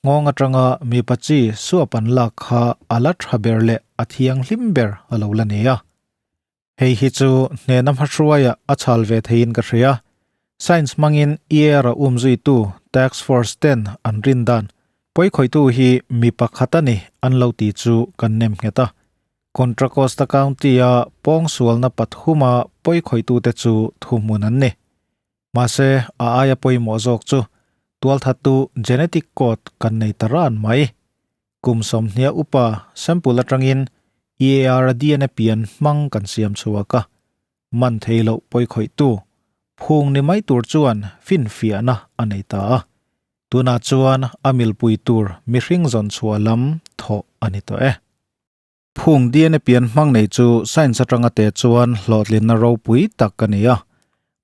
[SPEAKER 1] nghawng atanga mipa chi suap an lak kha a la tha ber leh a thianghlim ber a lo la ni a. Hei hi chu hnehna hmahruaiah a chhal ve theiin ka hria. Science hmangin ER a umzuitu Task Force ten an rin dan pawikhawihtu hi mi pakhat a ni an lo tih chu kan nem nghet a. Contra Costa County-a pawngsualna pathuma pawikhawitute chu thuhmun an ni. Mahse, a aia pawimawh zawk chu tualthattu genetic code kan nei ta ran mai. Kum 20 upa sample atangin EAR a DNA pian hmang kan siam chhuak a, man thei loh pawikhawihtu phung ni mai tur chuan finfiahna a nei ta a. Tunah chuan a milpui tur mihring zawn chhuah lam thawh a ni tawh e. Phung DNA pian hmang nei chu science atanga te chuan hlawhtlinna ropui tak a ni a.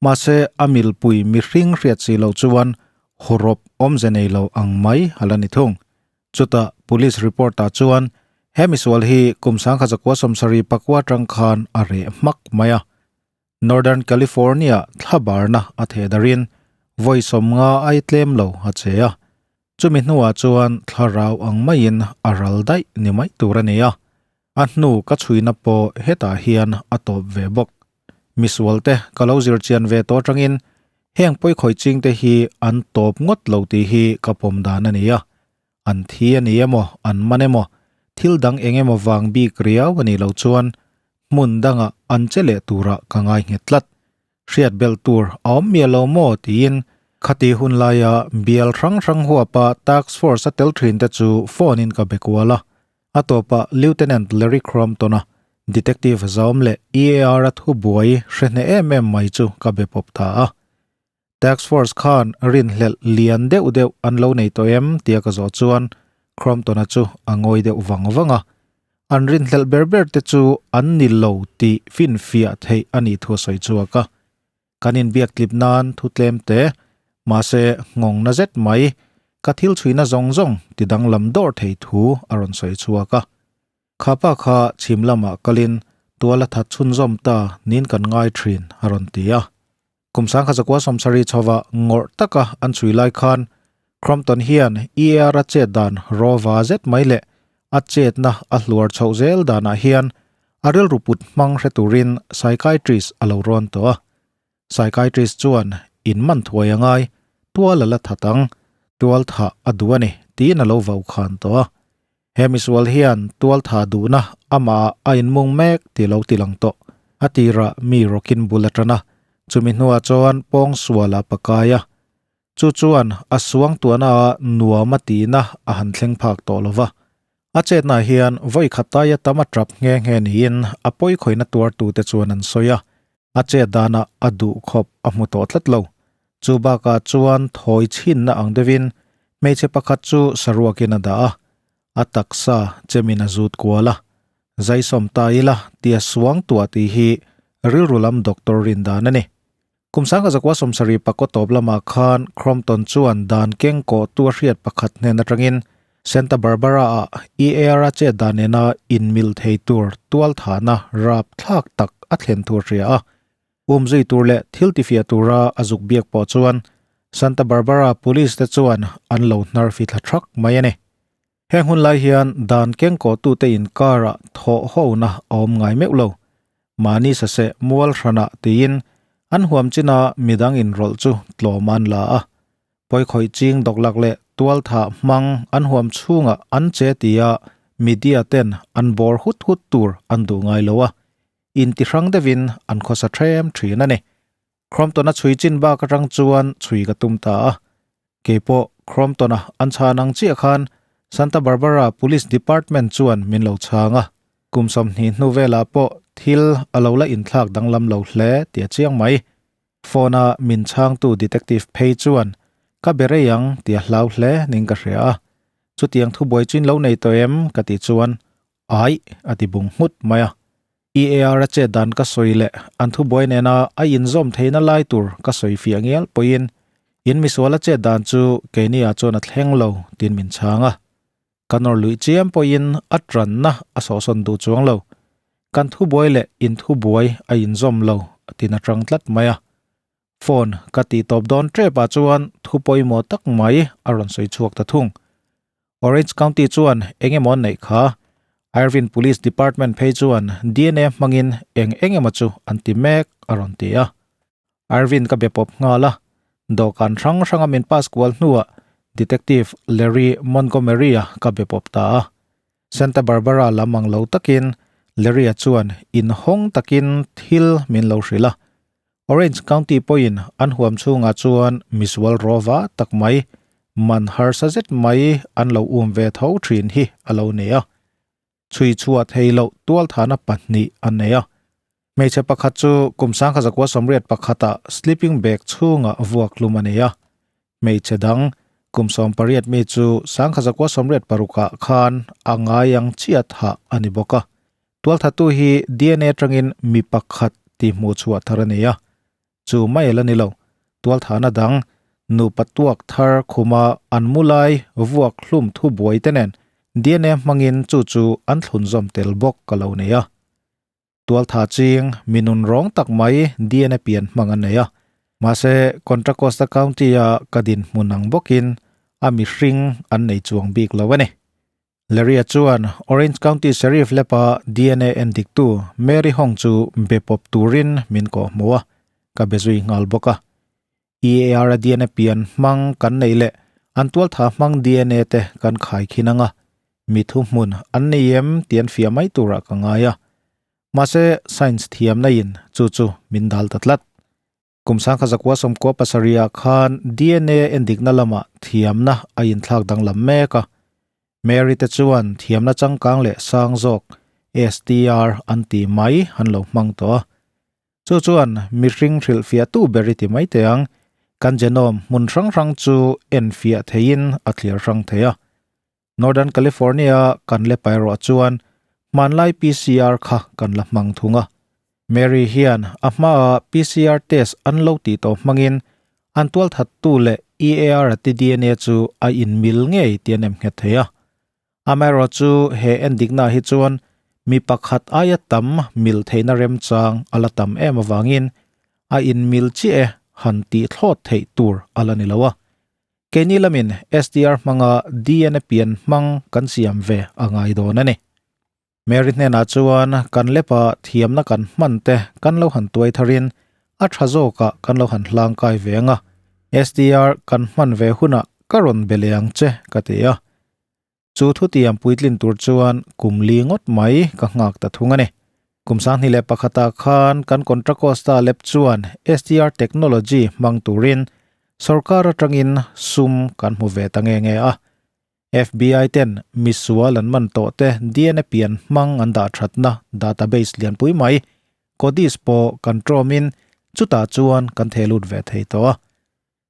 [SPEAKER 1] Mahse, a milpui mihring hriat si lo chuan hawrawp awmze nei lo ang mai a la ni thung. Chutah police report ah chuan he misual hi kum 1974 atang khan a reh hmak mai a. Northern California thlabarna a theh darin vawi 50 ai tlem lo a che a. Chumi hnuah chuan thlarau ang maiin a ral daih ni mai tur a ni a. A hnu ka chhuina pawh hetah hian a tawp ve bawk. Misual te ka lo zir chian ve tawh atangin heng pawikhawih ching te hi an tawp ngawt lo tih hi ka pawm dan a ni a. An thi a ni emaw, an man emaw, thil dang eng emaw vang bik riau a nih loh chuan hmun dangah an che leh turah ka ngai nghet tlat. Hriat belh tur a awm miah lo maw tiin khati hun laia bial hrang hrang huapa task force a tel thin te chu phone in ka be kual a. A tawpah Lieutenant Larry Crompton-a detective zawm leh EAR-a thubuai hre hneh em em mai chu ka be pawp ta a. Task force khan rinhlelh lian deuh deuh an lo nei tawh em tia ka zawh chuan Crompton-a chu a ngawi deuh vang vang a. An rinhlelh ber ber te chu an ni lo tih finfiah theih a nih thu a sawi chhuak a. Kan inbiak tlip nan thu tlem te, mahse nghawng na zet mai, ka thil chhuina zawng zawng ti danglam dawr thei thu a rawn sawi chhuak a. Kha pa kha chhim lamah kalin tual a that chhunzawm ta niin kan ngai thin a rawn ti a. Kum 1970 chhova ngawrh taka an chhui lai khan Crompton hian EAR a chet dan rawva zet mai leh a chetna a hluar chhoh zel danah hian a rilru put hmang hre turin psychiatrist a lo rawn tawh a. Psychiatrist chuan in man thuai a ngai, tual a la that ang, tual thah a duh a ni tiin a lo vau khan tawh a. He misual hian tual tha duhna amah a inmung mek tih lo ti lang tawh. A tirah mi rawkin bul a tan a, chumi hnuah chuan pawngsual a pakai a. Chu chuan a suang tuahna ah nuam a tihna a han thleng phak tawh lo va. A chetnah hian vawi khat taia tam a tap nghe nghe niin a pawikhawihna tuartute chuan an sawi a. A chet danah a duh khawp a hmu tawh tlat lo. Chu bakah chuan thawi chhinna ang deuhin hmeichhe pakhat chu saruakin a dah a, a taksa chemin a zut kual a. Zaisawm ta ila tia suang tuah tih hi rilru lam doctor rin dan a ni. Kum 1970 pakaw tawp lamah khan Crompton chuan dan keng kawhtu a hriat pakhat hnen atangin Santa Barbara-ah EAR-a chet dan nena inmil thei tur tualthahna rapthlak tak a thlen thu a hria a. Umzui tur leh thil tifiah tura a zuk biak pawh chuan Santa Barbara Police te chuan an lo hnar fithla thak mai a ni. Heng hun lai hian dan kengkawhtute inkarah thawh hona a awm ngai meuh lo. Mahni saseh mual hranah tiin an huam china midang inrawlh chu tlawm an la a. Pawikhawih ching dawklak leh tualthah hmang an huam chhungah an che tia media ten an bawr hut hut tur an duh ngai lo a, intihrang deuhin an khawsa threm thin a ni. Crompton-a chhui chin bak atang chuan chhui ka tum ta a. Keipawh Crompton-a an chhan ang chiah khan Santa Barbara Police Department chuan min lo chhang a. Kum 20 hnu velah pawh thil a lo la inthlak danglam lo hle tih a chiang mai. Phone-a min chhangtu detective phei chuan ka be rei ang tih a hlau hle ning ka hria a. Chutiang thubuai chin lo nei tawh em ka tih chuan Aih a ti bung nghut mai a. EAR a chet dan ka sawi leh an thubuai nena a inzawm theihna lai tur ka sawi fiah ngial pawhin in misual a chet dan chu keini ah chuan a thleng lo tiin min chhang a. Ka nawr luih chiam pawhin a tanna a sawhsawn duh chuang lo. Kan thubuai leh in thubuai a inzawm lo tin a chang tlat mai a. Phone ka tih tawp dawn tep ah chuan thu pawimawh tak mai a rawn sawi chhuak ta thung. Orange County chuan eng emaw an neih kha? Irvine Police Department phei chuan DNA hmangin eng eng emaw chu an ti mek a rawn ti a. Irvine ka be pawp nghal a, dawhkan hrang hranga min pass kual hnuah Detective Larry Montgomery-a ka be pawp ta a. Santa Barbara lam ang lo takin Larry-a chuan inhawng takin thil min lo hrilh a. Orange County pawhin an huam chhungah chuan misual rawva tak mai, man harsa zet mai an lo um ve tho thin hi a lo nei a. Chhui chhuah thei loh tualthana pahnih an nei a. Hmeichhe pakhat chu kum 1981 ah sleeping bag chhungah vuak hlum a nei a. Hmeichhe dang kum 18 mi chu 1986 ah khan a ngai ang chiah thah a ni bawk a. Tualthatu hi DNA atangin mi pakhat tih hmuh chhuah thar a ni a, chu mai a la ni lo. Tualthahna dang nupa tuak thar khuma an mu lai vuak hlum thu buai te nen DNA hmangin chu chu an thlunzawm tel bawk ka lo nei a. Tualtha ching mi nun rawng tak mai DNA pian hmang an nei a, mahse Contra Costa County-a ka dinhmun ang bawkin a mihring an nei chuang bik lo a ni. Larry-a chuan Orange County Sheriff lepa DNA endiktu Mary Hong chu be pawp turin min kawh hmu a, ka be zui nghal bawk a. EAR-a DNA pian hmang kan neih leh an tualtha hmang DNA te kan khai khin ang a, mi thuhmun an nei em tih an fiah mai turah ka ngai a. Mahse, science thiamna in chu chu min dal ta tlat. Kum 1997 ah khan DNA endikna lamah thiamna a inthlak danglam mek a. Mary te chuan thiamna changkang leh sang zawk STR an tih mai an lo hmang tawh a. Chu chuan mihring hrilhfiahtu ber i ti mai teh ang, kan genome hmun hrang hrang chu enfiah theihin a thliar hrang thei a. Northern California kan le pai ruah chuan hmanlai PCR kha kan la hmang thung a. Mary hian a hmaah PCR test an lo tih tawh hmangin an tualthattu leh EAR a ti DNA chu a inmil ngei tih an em nghet thei a. Amaherawh chu he endikna hi chuan mi pakhat aia tam mil theihna remchang a la tam em avangin a inmil chiah e han tih thlawt theih tur a la ni lo a. Keini lamin STR hmanga DNA pian hmang kan siam ve a ngai dawn a ni. Mary hnenah chuan kan lepa thiamna kan hman te kan lo han tuai tharin a tha zawkah kan lo han hlang kai ve ang a, STR kan hman ve hunah ka rawn be leh ang che ka ti a. Chu thutiam puitlin tur chuan kum li ngawt mai ka nghak ta thung a ni. Kum 2001 ah khan kan Contra Costa lab chuan STR technology hmang turin sorkar atangin sum kan hmu ve ta nge nge a. FBI ten misual an man tawh te DNA pian hmang an dah thatna database lianpui mai CODIS pawh kan tawmin chutah chuan kan theh lut ve thei tawh a.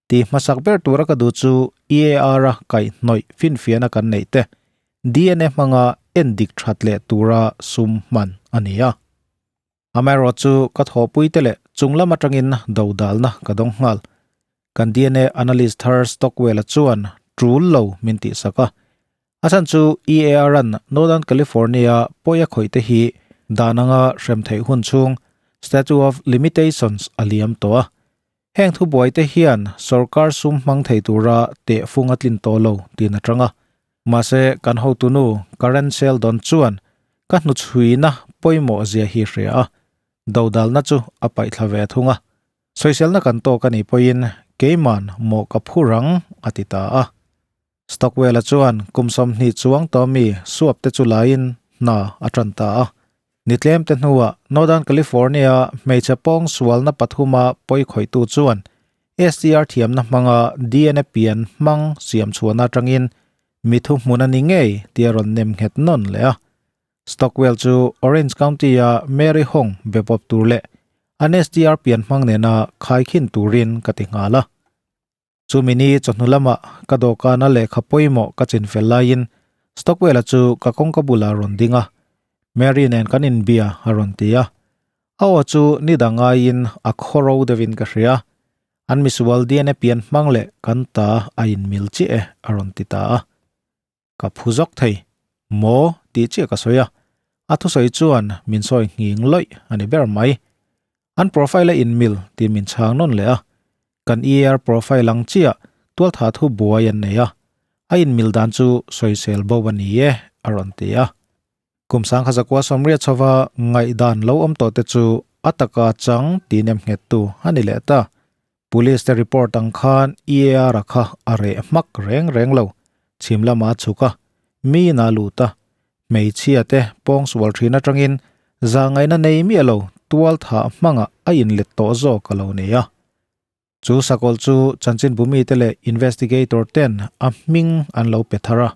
[SPEAKER 1] Tih hmasak ber tura ka duh chu EAR-a kaihhnawih finfiahna kan neih te DNA hmanga en dik that leh tura sum hman a ni a. Amaherawh chu ka thawhpui te leh chung lam atangin dodalna ka dawng nghal. Kan DNA analyst thar Stockwell-a chuan tul lo min tihsak a. A chhan chu EAR-a'n Northern California pawi a khawih te hi dan anga hrem theih hun chhung Statute of Limitations a liam tawh a. Heng thubuaite hian sorkar sum hmang thei tura tehfung a tlin tawh lo tiin a chang a. Mahse, kan hotunu Karen Sheldon chuan ka hnuchhuina pawimawh zia hi hria a, dodalna chu a paihthla ve thung a. Sawiselna kan tawk a nih pawhin keiman mawh ka phur ang a ti ta a. Stockwell-a chuan kum 20 chuang tawh mi suap te chu laiin hna a tan ta a. Ni tlem te hnuah Northern California hmeichhe pawng sualna pathuma pawi khawihtu chuan STR thiamna hmanga DNA pian hmang siam chhuahna atangin mi thuhmun a ni ngei tih a rawn nem nghet nawn leh a. Stockwell chu Orange County-a Mary Hong be pawp tur leh an STR pian hmang nena khaikhin turin ka ti nghal a. Chumi ni chawhnu lamah ka dawhkana lehkha pawimawh ka chin fel laiin Stockwell-a chu ka kawngka bulah a rawn ding a, Mary nen kan inbia a rawn ti a. A aw chu ni dang aiin a khawro deuhin ka hria. An misual DNA pian hmang leh kan ta a inmil chiah e a rawn ti ta a. Ka phu zawk thei. Maw? tih chiah ka sawi a. A thusawi chuan min sawi nghing lawih a ni ber mai. An profile a inmil tih min chhang nawn leh a, kan ER profile ang chiah tualtha thu buai an nei a, a inmil dan chu sawisel bo a ni e, a rawn ti a. Kum sangkha zakua sawmriat chhova ngaihdan lo awm tawh te chu a taka chang tih nem nghettu a ni leh ta. Police te report ang khan EAR a kha a reh hmak reng reng lo. Chhim lama a chhuk a, mi in a lut a, hmeichhia te pawngsual thin atangin zahngaihna nei miah lo tual thah hmangah a inlet tawh zawk a lo ni a. Chu sakawlh chu chanchinbu mite leh investigator ten a hming an lo pe thar a,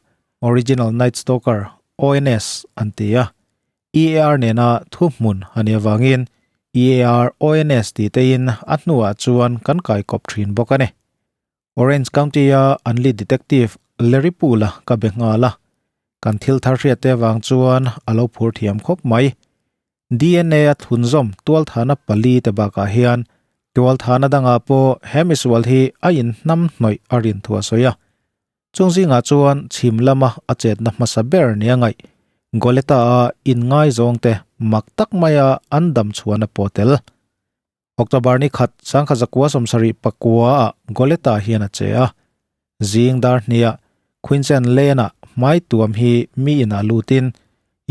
[SPEAKER 1] Original Night Stalker, ONS, an ti a. EAR nena thuhmun a nih avangin EAR ONS tih tein a hnuah chuan kan kaikawp thin bawk a ni. Orange County-a an lead detective Larry Poole-a ka be nghal a, kan thil thar hriat te avang chuan a lo phur thiam khawp mai. DNA a thunzawm tualthana pali te bakah hian tualthana dangah pawh he misual hi a inhnam hnawih a rin thu a sawi a. Chung zingah chuan chhim lama a chetna hmasa ber nia ngaih Goleta-a inngaizawngte mak tak maia an dam chhuan a pawh tel. October ni khat sangkhat zakua sawmsarih pakua-ah Goleta hian a che a. Zing dar hniah Quinsen Lane-ah hmai tuam hi mi inah lutin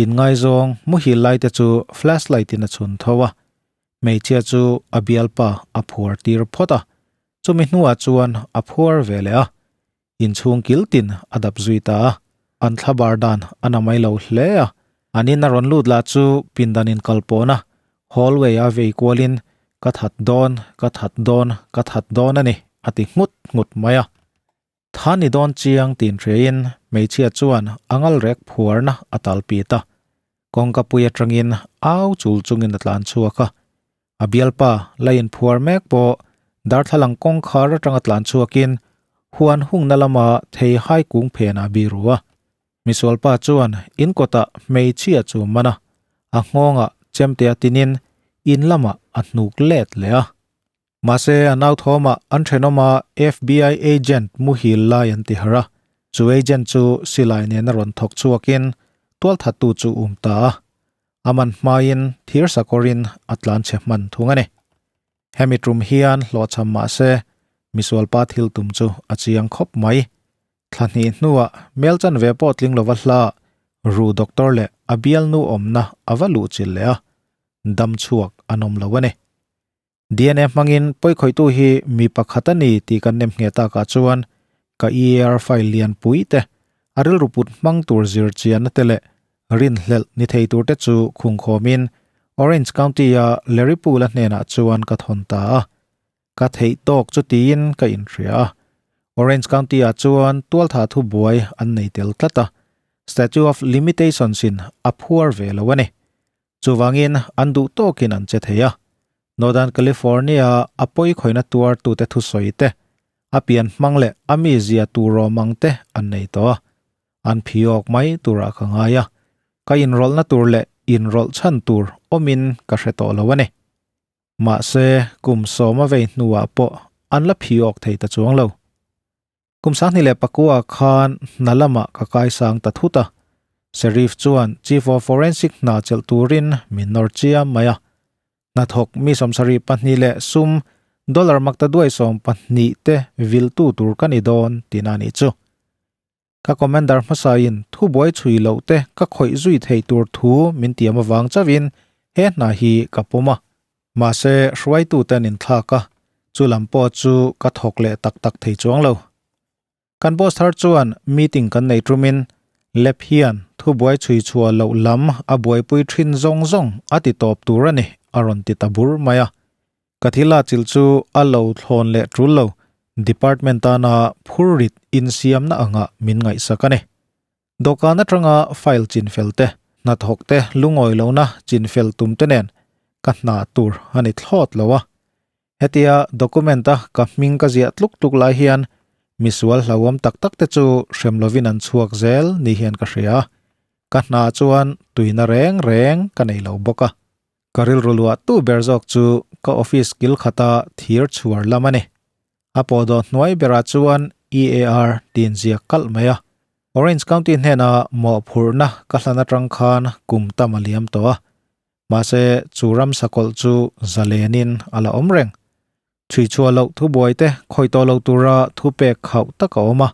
[SPEAKER 1] inngaizawng muhil laite chu flashlight-in a chhun tho a. Hmeichhia chu a bialpa a phuar tir phawt a, chumi hnuah chuan a phuar ve leh a, inchhung kil tin a dap zui ta a, an thlabar dan a na mai lo hle a, an in a rawn lut lah chu pindan in kal pawhna hallway a vei kualin ka that dawn, ka that dawn, ka that dawn a ni a ti nghut nghut mai a. Tha ni dawn chiang tin hriain hmeichhia chuan a ngal rek phuarna a tal pit a, kawngka pui atangin au chul chungin a tlan chhuak a. A bialpa la inphuar mek pawh darthlalang kawngkhar atanga tlan chhuakin huan hungna lama thei hai kung phenah a biru a. Misualpa chuan in kawtah hmeichhia chu man a, a nghawngah chemte a tinin in lamah a hnuk let leh a. Mahse, a nauthawmah an thenawma FBI agent muhil lai an ti harh a, chu agent chu silai nena rawn thawk chhuakin tualthattu chu um ta a, a man hmain thir sakawrin a tlan chhe hman thung a ni. Hemi tum hian hlawhchham mahse, misualpa thil tum chu a chiang khawp mai. Thla hnih hnuah mel chanve pawh tling lova hla ru doctor leh a bialnu awmna a va luhchilh leh a, dam chhuak an awm lo a ni. DNA hmangin pawikhawihtu hi mi pakhat a ni tih kan nem ngheh takah chuan ka EAR file lianpui te, a rilru put hmang tur zir chianna te leh rinhlelh ni thei tur te chu khungkhawmin Orange County-a Larry Poole-a hnenah chuan ka thawn ta a. Ka theih tawk chu tiin ka inhria a. Orange County-ah chuan tualtha thubuai an nei tel tlat a, Statute of Limitations-in a phuar ve lo a ni. Chuvangin an duh tawkin an che thei a. Northern California a pawi khawihna tuartute thusawi te, a pian hmang leh a mizia tur awm ang te an nei tawh a. An phiawk mai turah ka ngai a. Ka inrawlhna tur leh inrawlh chhan tur awmin ka hre tawh lo a ni. Mahse, kum sawma vei hnuah pawh an la phiawk thei ta chuang lo. Kum 2009 khan hna lamah ka kaisang ta thut a, Sheriff chuan Chief of Forensic hna chelh turin min nawr chiam mai a. Hnathawk mi 72 leh sum dollar maktaduai 12 te viltu tur ka ni dawn tihna a nih chu. Ka commander hmasain thubuai chhui loh te ka khawih zui theih tur thu min tiam avang chauhin he hna hi ka pawm a. Mahse, hruaitute an inthlak a, chu lam pawh chu ka thawk leh tak tak thei chuang lo. Kan boss thar chuan meeting kan nei tumin Lep hian thubuai chhui chhuah loh lam a buaipui thin zawng zawng a ti tawp tur a ni a rawn ti ta bur mai a. Ka thil a chilh chu a lo thlawn leh tul lo, department tana phurrit insiamna angah min ngaihsak a ni. Dawhkan atanga file chinfel te, hnathawk te lungawi lohna chinfel tum te nen ka hna tur a ni thlawt lo a. Hetia document a ka hming ka ziah tluk tluk lai hian misual hlauhawm tak tak te chu hrem lovin an chhuak zel ni hian ka hria a. Ka hna chuan tuina reng reng ka nei lo bawk a. Ka rilru luah tu ber zawk chu ka office kil khata thir chhuar lam a ni. A pawhdawh hnuai berah chuan EAR tiin ziak kalh mai a. Orange County hnena mawhphurhna ka hlan atang khan kum tam a liam tawh a, mahse chu ramsa kawlh chu zalenin a la awm reng. Chhui chhuah loh thubuai te khawi tawh lo tura thupek khauh tak a awm a,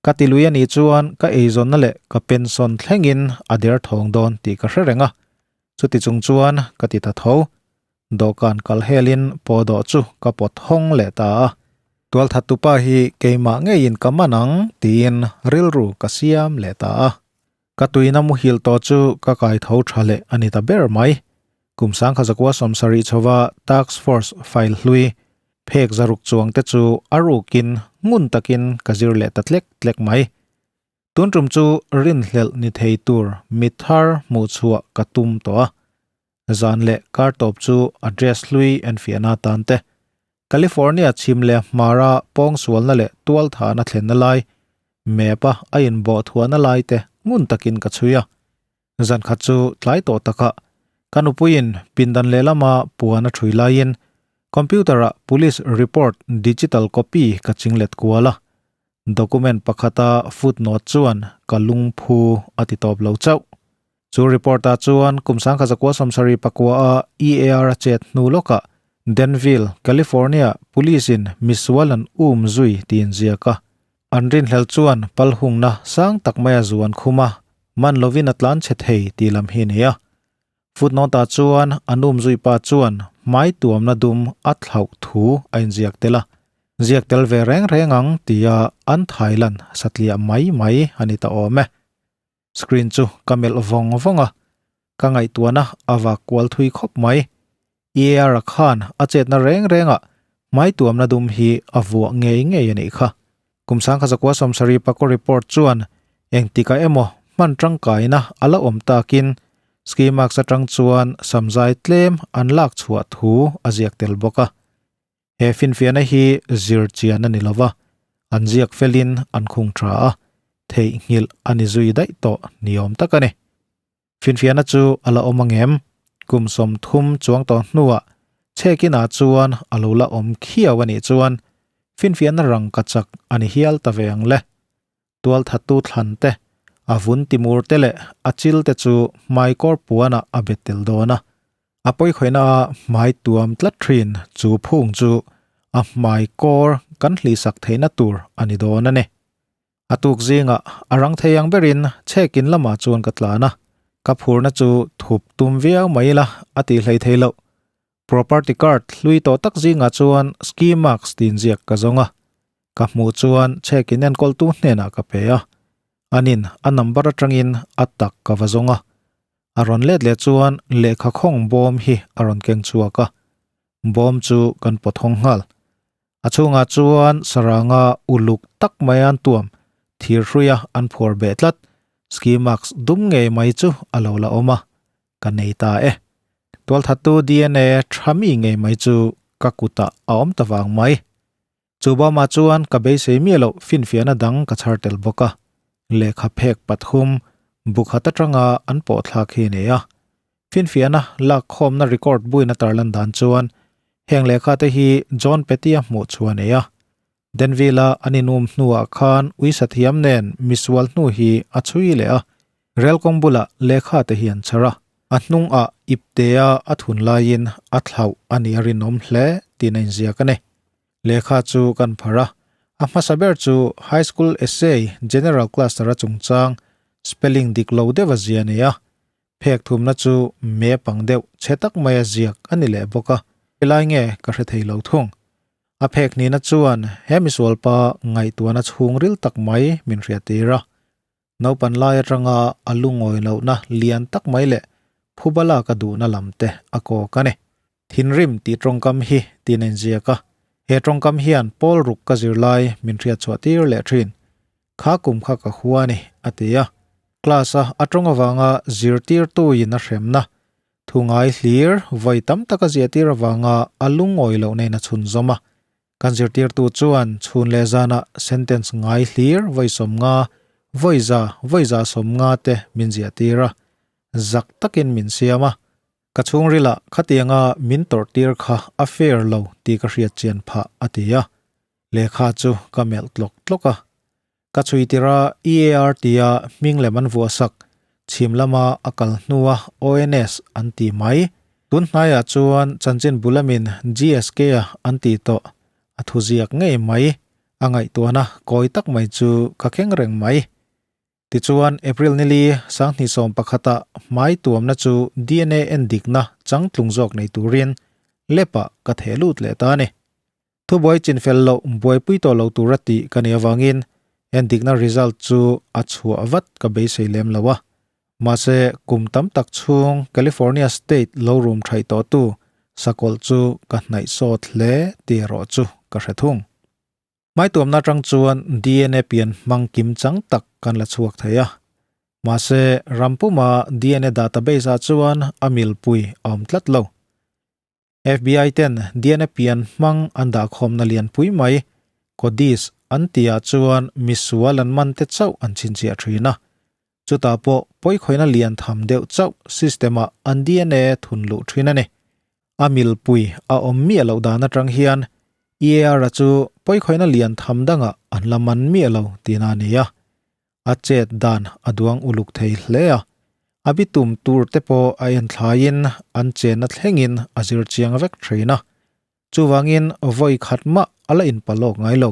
[SPEAKER 1] ka ti lui a nih chuan ka eizawnna leh ka pension thlengin a der thawng dawn tih ka hre reng a, chuti chung chuan ka ti ta tho. Dawhkan kal helin pawhdawh chu ka pawt hawng leh ta a, tualthattupa hi keimah ngeiin ka man ang tiin rilru ka siam leh ta a. Ka tuina muhil tawh chu ka kai tho tha leh a ni ta ber mai. Kum sangkhazakua 70 chhova Task Force file hlui phek zaruk chuang te chu a rukin ngun takin ka zir leh ta tlek tlek mai. Tun tum chu rinhlelh ni thei tur mi thar hmuh chhuah ka tum tawh a. Zan leh kar tawp chu address hlui enfiahna atan te, California chhim leh hmara pawngsualna leh tualthahna thlenna lai, map a a inbawh thuahna lai te ngun takin ka chhui a. Zan khat chu tlai tawh takah ka nupuiin pindan lehlama puan a thui laiin computer-ah police report digital copy ka chinglet kual a. Document pakhata footnote chuan ka lungphu a ti tawp lo chauh. Chu report-ah chuan kum 1979-a EAR a chet hnu lawkah Danville, California Police-in misual an um zui tiin ziak a. An rinhlel chuan palhungna sang tak maia zu an khum a, man lovin a tlan chhe thei tih lam hi a ni a. Footnote-ah chuan an um zui pa chuan hmai tuamna dum a thlauh thu a inziak tel a. Ziak tel ve reng reng ang tia an thailan satliah mai mai a ni ta awm e. Screen chu ka melh vawng vawng a, ka ngaihtuahna a vak kual thui khawp mai. EAR-a khan a chetna reng rengah hmaituamna dum hi a vuah ngei ngei a nih kha. Kum 1970 pakaw report chuan engtikah emaw hman tangkaina a la awm takin ski mask atang chuan samzai tlem an lak chhuah thu a ziak tel bawk a. He finfiahna hi zir chian a ni lo va, an ziak felin an khung tha a, theihnghilh a ni zui daih tawh ni awm tak a ni. Finfiahna chu a la awm angem? Kum 30 chuang tawh hnuah chhekinah chuan a lo la awm khiau a nih chuan finfiahna rang ka chak a ni hial ta ve ang le. Tualthattu thlan te, a vun timur te leh a chil te chu hmaikawr puanah a bet tel dawn a. A pawikhawihna a hmai tuam tlat thin chu phung chu a hmai kawr kan hlihsak theihna tur a ni dawn a ni. A tuk zingah a rang thei ang berin chhekin lamah chuan ka tlan a, ka phurna chu thup tum viau mai ila a tih hlei thei loh. Property card hlui tawh tak zingah chuan ski mask tin ziak ka zawng a, ka hmuh chuan chhekin enkawltu hnenah ka pe a, anin a number atangin a tak ka va zawng a. A rawn let leh chuan lehkha khawng bawm hi a rawn keng chhuak a, bawm chu kan pawt hawng nghal. A chhungah chuan saranga uluk tak mai an tuam, thir hruia an phuar beh tlat, ski mask dum ngei mai chu a lo la awm a, ka nei ta e. Tualthattu DNA tha mi ngei mai chu ka kutah a awm ta vang mai. Chu bawmah chuan ka beisei miah loh finfiahna dang ka chhar tel bawk a, lehkha phek pathum bukhat atanga an pawh thlak hi a nei a. Finfiahna lakkhawmna record buin a tarlan dan chuan heng lehkha te hi John Petty-a hmuh chu a nei a. Denville-a an inum hnuah khan uisathiam nen misual hnu hi a chhui leh a, rel kawng bulah lehkha te hi an chhar a. A hnungah iptea a thun laiin a thlauh a nih a rinawm hle tiin a inziak a ni. Lehkha chu kan phar a, a hmasa ber chu High School Essay General Cluster-a chungchang spelling dik lo deuh a zia a ni a, phek thumna chu me pang deuh chhe tak maia ziak a ni leh bawk a, helai nge ka hre thei lo thung. A phek hnihna chuan he misualpa ngaihtuahna chhungril tak mai min hriattir a, Naupan lai atanga a lungawi lohna lian tak mai leh phuba lak a duhna lam te a kawk a ni. Thinrim tih tawngkam hi tiin a inziak a, he tawngkam hian pawl ruk ka zir lai min hriatchhuah tir leh thin. Kha kum kha ka hua a ni, a ti a. Class a a tawng avanga zirtirtuin a hremna thu ngai hlir vawi tam tak a ziahtir avanga a lungawi loh nen a chhunzawm a. Kan zirtirtu chuan chhun leh zanah sentence ngai hlir vawi 50, vawi 100, vawi 150 te min ziahtir a, zak takin min siam a. Ka chhungrilah khatianga min tawrhtir kha a fair lo tih ka hriat chian phah, a ti a. Lehkha chu ka melh tlawk tlawk a. Ka chhui tirh a EAR tia hming lem an vuah sak, chhim lama a kal hnua ONS an ti mai. Tun hnaiah chuan chanchin bulamin GSK a an ti tawh, a thuziak ngei mai, a ngaihtuahna kawi tak mai chu ka keng reng mai. Tichuan, April nili 2011-ah hmai tuamna chu dna endikna changtlung zawk nei turin lep-ah ka theh lut leh ta a ni. Thubuai chinfel loh buaipui tawh lo tura tih ka nih avangin endikna result chu a chhuah vat ka beisei lem lo a. Mahse, kum tam tak chhung California State lo rum thaih tawhtu sakawlh chu ka hnaih sawt hle tih erawh chu ka hre thung. Hmaituamna atang chuan dna pian hmang kim chang tak kan la chhuak thei a. Mahse, ram puma dna database ah chuan a milpui a awm tlat lo. FBI ten dna pian hmang an dahkhawmna lianpui mai, CODIS an tihah chuan misual an man te chauh an chhinchhiah thin a. Chutah pawh pawikhawihna lian tham deuh chauh system-ah an dna thun luh thin a ni. A milpui a awm miah loh dan atang hian EAR-a chu pawikhawihna lian tham dangah an la man miah lo tihna a ni a. A chet dan a duang uluk thei hle a, a bitum tur te pawh a en thlaiin an chenna thlengin a zir chiang vek thin a. Chuvangin vawi khat mah a la inpalawk ngai lo.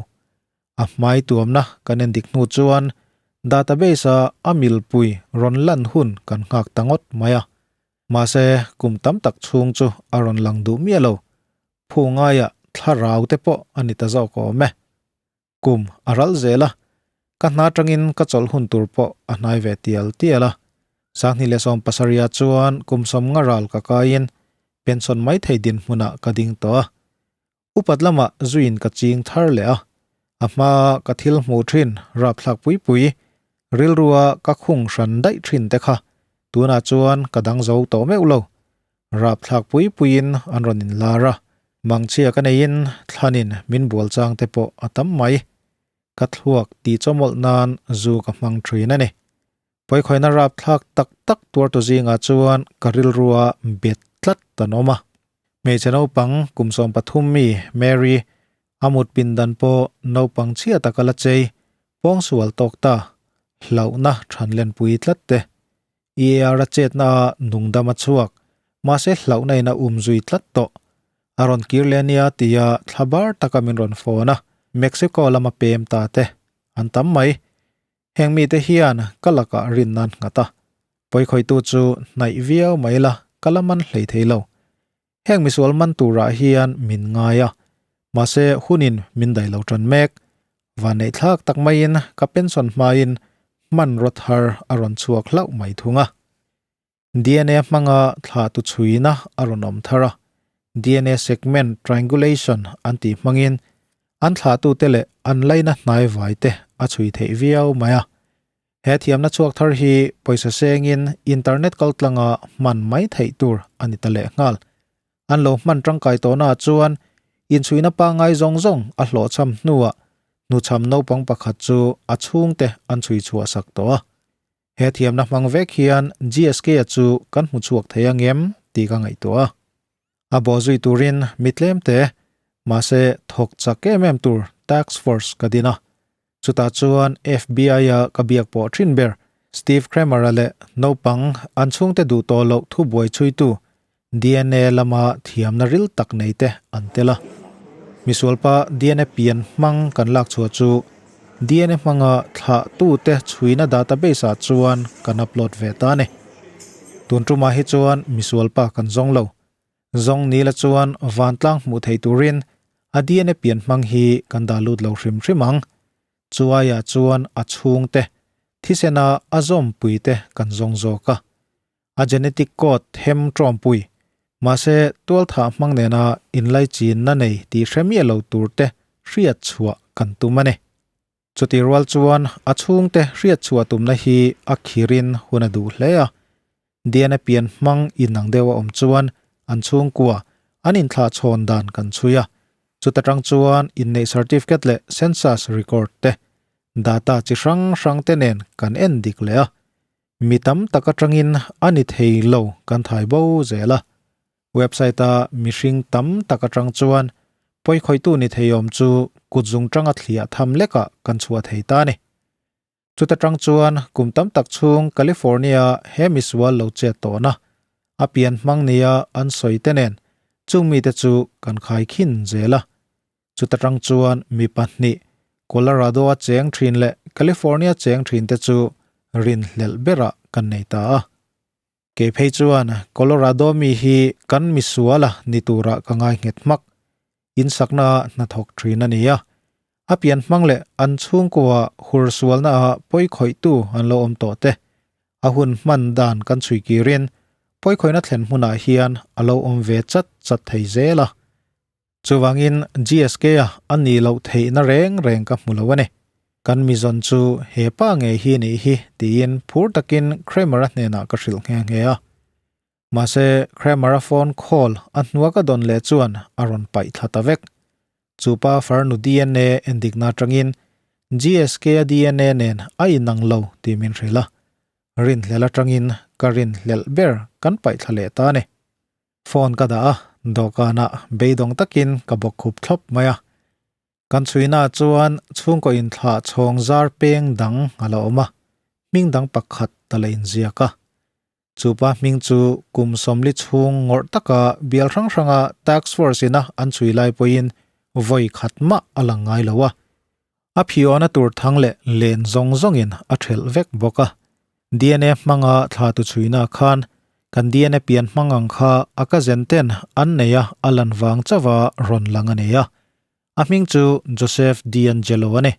[SPEAKER 1] A hmai tuamna kan en dik hnu chuan database-a a milpui rawn lan hun kan nghak ta ngawt mai a. Mahse, kum tam tak chhung chu a rawn lang duh miah lo. Phu ngaiah thlarau te pawh a ni ta zawk awm e. Kum a ral zel a, ka hna atangin ka chawlh hun tur pawh a hnai ve tial tial a. 2017 chuan kum 50 ral ka kaiin pension mai thei dinhmunah ka ding tawh a. Upat lamah zuiin ka ching thar leh a, a hmaa ka thil hmuh thin rapthlak pui pui, rilrua ka khung hran daih thin te kha tunah chuan ka dang zo tawh meuh lo. Rapthlak pui puiin an rawn inlar a, mangchhia ka neiin thlanin min bual chang te pawh a tam mai. Ka thluak tih chawmawlh nan zu ka hmang thin a ni. Pawikhawihna rapthlak tak tak tuartu zingah chuan ka rilrua bet tlat an awm a. Hmeichhe naupang kum 13 mi Mary a mut pindan pawh naupang chhia taka la chei, pawngsual tawk ta, hlauhna thanlenpui tlat te. EAR a chetna a nungdam a chhuak, mahse hlauhna in a umzui tlat tawh. A rawn kir leh ania tia thla bar taka min rawn phone a, Mexico lama pem ta te an tam mai. Heng mite hian ka lakah rin nan nghat a, pawikhawihtu chu hnaih viau mai la ka la man hlei thei lo. Heng misual man turah hian min ngai a, mahse hunin min daih lo tan mek. Vanneih thlak tak maiin ka pension hmain hmanraw thar a rawn chhuak hlauh mai thung a. Dna hmanga thlahtu chhuina a rawn awm thar a, dna segment triangulation an tih hmangin an thlahtute leh an laina hnaivai te a chhui theih viau mai a. He thiamna chhuak thar hi pawisa sengin internet kaltlanga hman mai theih tur a ni ta lehnghal. An lo hman tangkai tawhnaah chuan inchhuina pangngai zawng zawng a hlawhchham hnuah hnuchham naupang pakhat chu a chhungte an chhui chhuah sak tawh a. He thiamna hmang vek hian GSK-a chu kan hmu chhuak thei ang em tih ka ngaihtuah a. A bawh zui turin mi tlem te, mahse thawk chak em em tur task force ka din a. Chutah chuan FBI-a ka biak pawh thin ber Steve Kramer-a leh naupang an chhungte duh tawh loh thubuai chhuitu dna lama thiamna ril tak nei te an tel a. Misualpa dna pian hmang kan lak chhuah chu dna hmanga thlahtute chhuina database ah chuan kan upload ve ta a ni. Tun tumah hi chuan misualpa kan zawng lo. Zawng nila chuan vantlang hmuh theih turin a dna pian hmang hi kan dah lut lo hrim hrim ang. Chuaiah chuan a chhungte, thisena a zawmpuite kan zawng zawk a. A genetic code hem tawmpui. Mahse, tualthah hmang nena inlaichinna nei tih hre miah lo turte hriat chhuah kan tum a ni. Chutih rual chuan a chhungte hriat chhuah tumna hi a khirin hun a duh hle a. Dna pian hmang inang deuh a awm chuan an chhungkua an inthlahchhawn dan kan chhui a. Chuta tang chuan inneih certificate leh census record te, data chi hrang hrang te nen kan en dik leh a. Mi tam tak atangin a ni thei lo kan thai bo zel a. Website-a mihring tam tak atang chuan pawikhawihtu ni thei awm chu kutzung tanga thliah tham lekah kan chhuah thei ta a ni. Chuta tang chuan kum tam tak chhung California he misual lo chet tawhna a pian hmang nia an sawi te nen chung mite chu kan khaikhin zel a. Chuta tang chuan mi pahnih Colorado-a cheng thin leh California cheng thin te chu rinhlelh berah kan nei ta a. Kei phei chuan Colorado mi hi kan misual a ni turah ka ngai nghet hmak. Insakna ah hnathawk thin a ni a. A pian hmang leh an chhungkua hur sualna ah pawikhawihtu an lo awm tawh te. A hun hman dan kan chhui kirin pawikhawihna thlen hmunah hian a lo awm ve chat chat thei zel a. Chuvangin GSK-a a nih loh theihna reng reng ka hmu lo a ni. Kan mizawn chu he pa ngei hi nih hi tiin phur takin Kramer-a hnenah ka hrilh nghe nghe a. Mahse, Kramer-a phone call a hnua ka dawn leh chuan a rawn paih thla ta vek. Chu pa farnu DNA endikna atangin GSK-a DNA nen a inang lo tih min hrilh a. Rinhlelh atangin ka rinhlelh ber kan paih thla leh ta a ni. Phone ka dah a, dawhkanah beidawng takin ka bawk khup thlawp mai a. Kan chhuina chuan chhungkaw inthlah chhawng zar peng dang a la awm a, hming dang pakhat a la inziak a. Chupa hming chu kum sawmli chhung ngawrh taka bial hrang hranga task force ina an chhui lai pawhin vawi khat mah a lang ngai lo a. A phiawna tur thang leh len zawng zawngin a thelh vek bawk a. DNA hmanga thla tu chhuina khan kan DNA pian hmang ang kha a cousin ten an nei a, a lan vang chauha rawn lang a nei a. A hming chu Joseph D'Angelo a ni.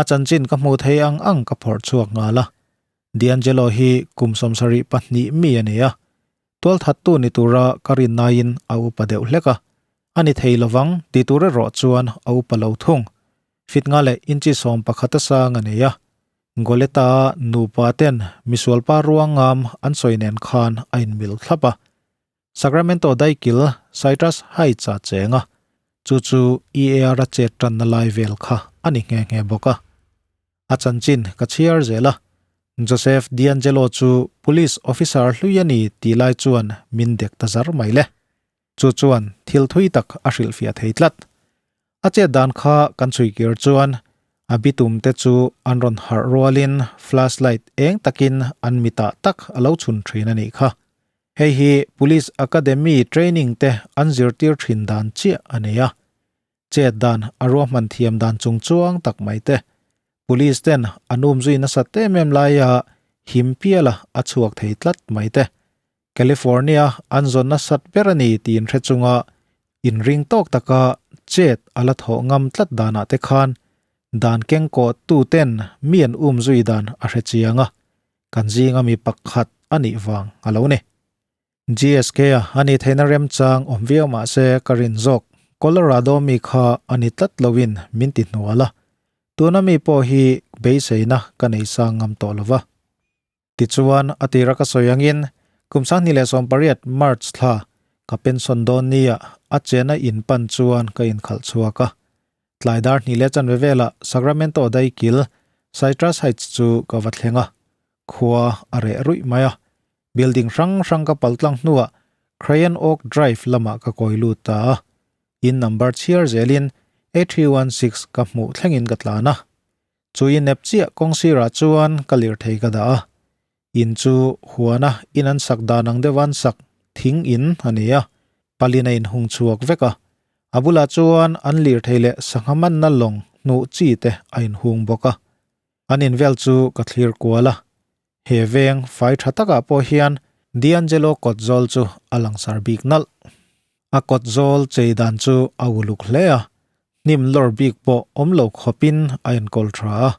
[SPEAKER 1] A chanchin ka hmuh thei ang ang ka phawrh chhuak nghal a. D'Angelo hi kum 72 mi a ni a. Tualthattu ni tura ka rinnain a upa deuh hlek a. A ni thei lovang ti tur erawh chuan a upa lo thung. Fit nga leh inchi 11 a sang a nei a. Goleta-a nupa ten misualpa ruangam an sawi nen khan a inmil thlap a. Sacramento daikil Citrus Heights-a cheng a, chu chu EAR-a chet tanna lai vel kha a ni nghe nghe bawk a. A chanchin ka chhiar zel a, Joseph D'Angelo chu police officer hlui a ni tih lai chuan min dek ta zar mai le. Chu chuan thil thui tak a hrilhfiah thei tlat. A chet dan kha kan chhui kir chuan a bitum te chu an rawn harh rualin flashlight eng takin an mitah tak a lo chhun thin a nih kha. Hei hi Police Academy training te an zirtir thin dan chiah a nei a. Chet dan a ruahman thiam dan chung chuang tak mai te. Police ten an umzui nasat em em laia him piala a chhuak thei tlat mai te. California an zawn nasat ber a ni tih inhre chunga inring tawk taka chet a la thawh ngam tlat danah te khan dan kengkawh tu ten mi an umzui dan a hre chiang a, kan zinga mi pakhat a nih vang a lo ni. GSK-a a nih theihna remchang awm viau mah se ka rin zawk Colorado mi kha a ni tlat loin min ti hnual a, tuna mi pawh hi beiseina ka nei sang ngam tawh lo va. Tichuan, a tira ka sawi angin, kum 2018 March thla ka pension dawn nia a chena in pan chuan ka inkhalh chhuak a. Tlai dar hnih leh chanve velah Sacramento daikil Citrus Heights chu ka va thleng a. Khua a reh ruih mai a. Building hrang hrang ka pal tlang hnuah Crayon Oak Drive lamah ka kawi lut ta a. In number chhiar zelin 8316 ka hmuh thlengin ka tlan a. Chu i nep chiah kawng sirah chuan ka lirthei ka dah a, in chu huana in an sak dan ang deuh an sak thing in a ni a, palin a inhung chhuak vek a, a bulah chuan an lirthei leh sangha manna lawng hnuh chi te a inhung bawk a. An in vel chu ka thlir kual a, he veng fai tha takah pawh hian D'Angelo kawtzawl chu a langsar bik nalh. A kawtzawl chei dan chu a uluk hle a, hnim lawr bik pawh awm lo khawpin a enkawl tha a.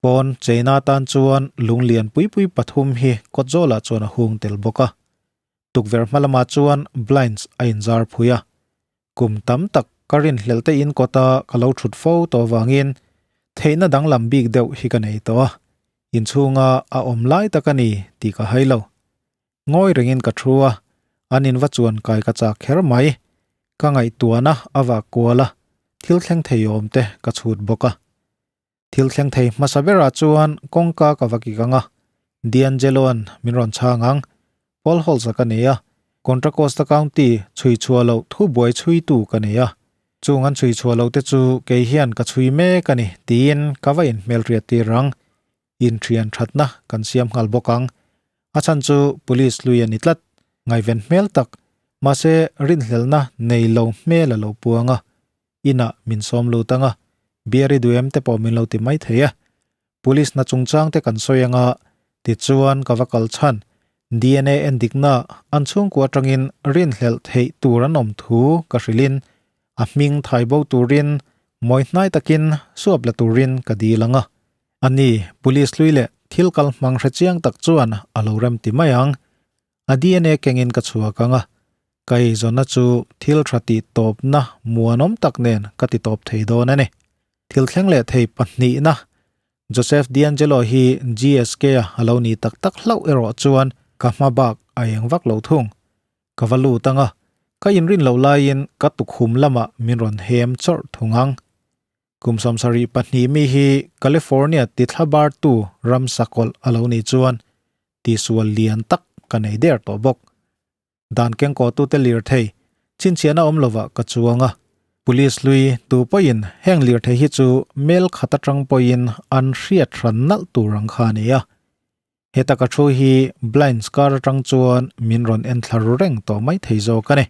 [SPEAKER 1] Pawn cheina atan chuan lung lian pui pui pathum hi kawtzawlah chuan a hung tel bawk a. Tukverh hma lamah chuan blinds a inzar phui a. Kum tam tak ka rinhlelh te in kawta ka lo thut fo tawh avangin theihna danglam bik deuh hi ka nei tawh a, inchhunga a awm lai tak a ni tih ka hai lo. Ngawi rengin ka thu a, an in va chuan kai ka chak kher mai. Ka ngaihtuahna a vak kual a, thil thleng thei awm te ka chhut bawk a. Thil thleng thei hmasa berah chuan kawngka ka va kik ang a, D'Angelo'n min rawn chhang ang. Paul Holtz-a ka nei a, Contra Costa County chhui chhuah loh thu buai chhuitu ka nei a. Chung an chhui chhuah loh te chu kei hian ka chhui mek a ni, tiin ka va inhmelhriat tir ang. Inthian thatna kan siam nghal bawk ang. A chhan chu police lui a ni tlat. Ngaihven hmel tak, mahse rinhlelna nei lo hmel a lo puang a. Inah min sawm lut ang a, beer i duh em te pawh min lo ti mai thei e. Police hna chungchang te kan sawi anga, tichuan ka va kal chhan. DNA endikna an chhungkua atangin rinhlelh theih tur an awm thu ka hrilhin a hming thai bo turin mawi hnai takin suap la turin ka dil ang a. Ani, police hlui leh thil kal hmang hre chiang tak chuan a lo rem ti mai ang. A DNA kengin ka chhuak ang a, ka eizawnna chu thil tha tih tawpna muanawm tak nen ka ti tawp thei dawn a ni. Thil thleng leh thei pahnihna, Joseph D'Angelo hi GSK-a a lo ni tak tak hlauh erawh chuan ka hma bak a eng vak lo thung. Ka va lut ang a, ka inrin loh laiin ka tukhum lamah min rawn hem chawrh thung ang. Kum 72 mi hi California tithlabartu ram sakawlh a lo nih chuan tihsual lian tak ka nei der tawh bawk. Dan kengkawhtute lirthei chhinchhiahna awm lovah ka chuang a, police hlui tu pawhin heng lirthei hi chu mel khat atang pawhin an hriat hran nalh tur ang kha a ni a. Heta ka thu hi blinds kar atang chuan min rawn en thla ru reng tawh mai thei zawk a ni.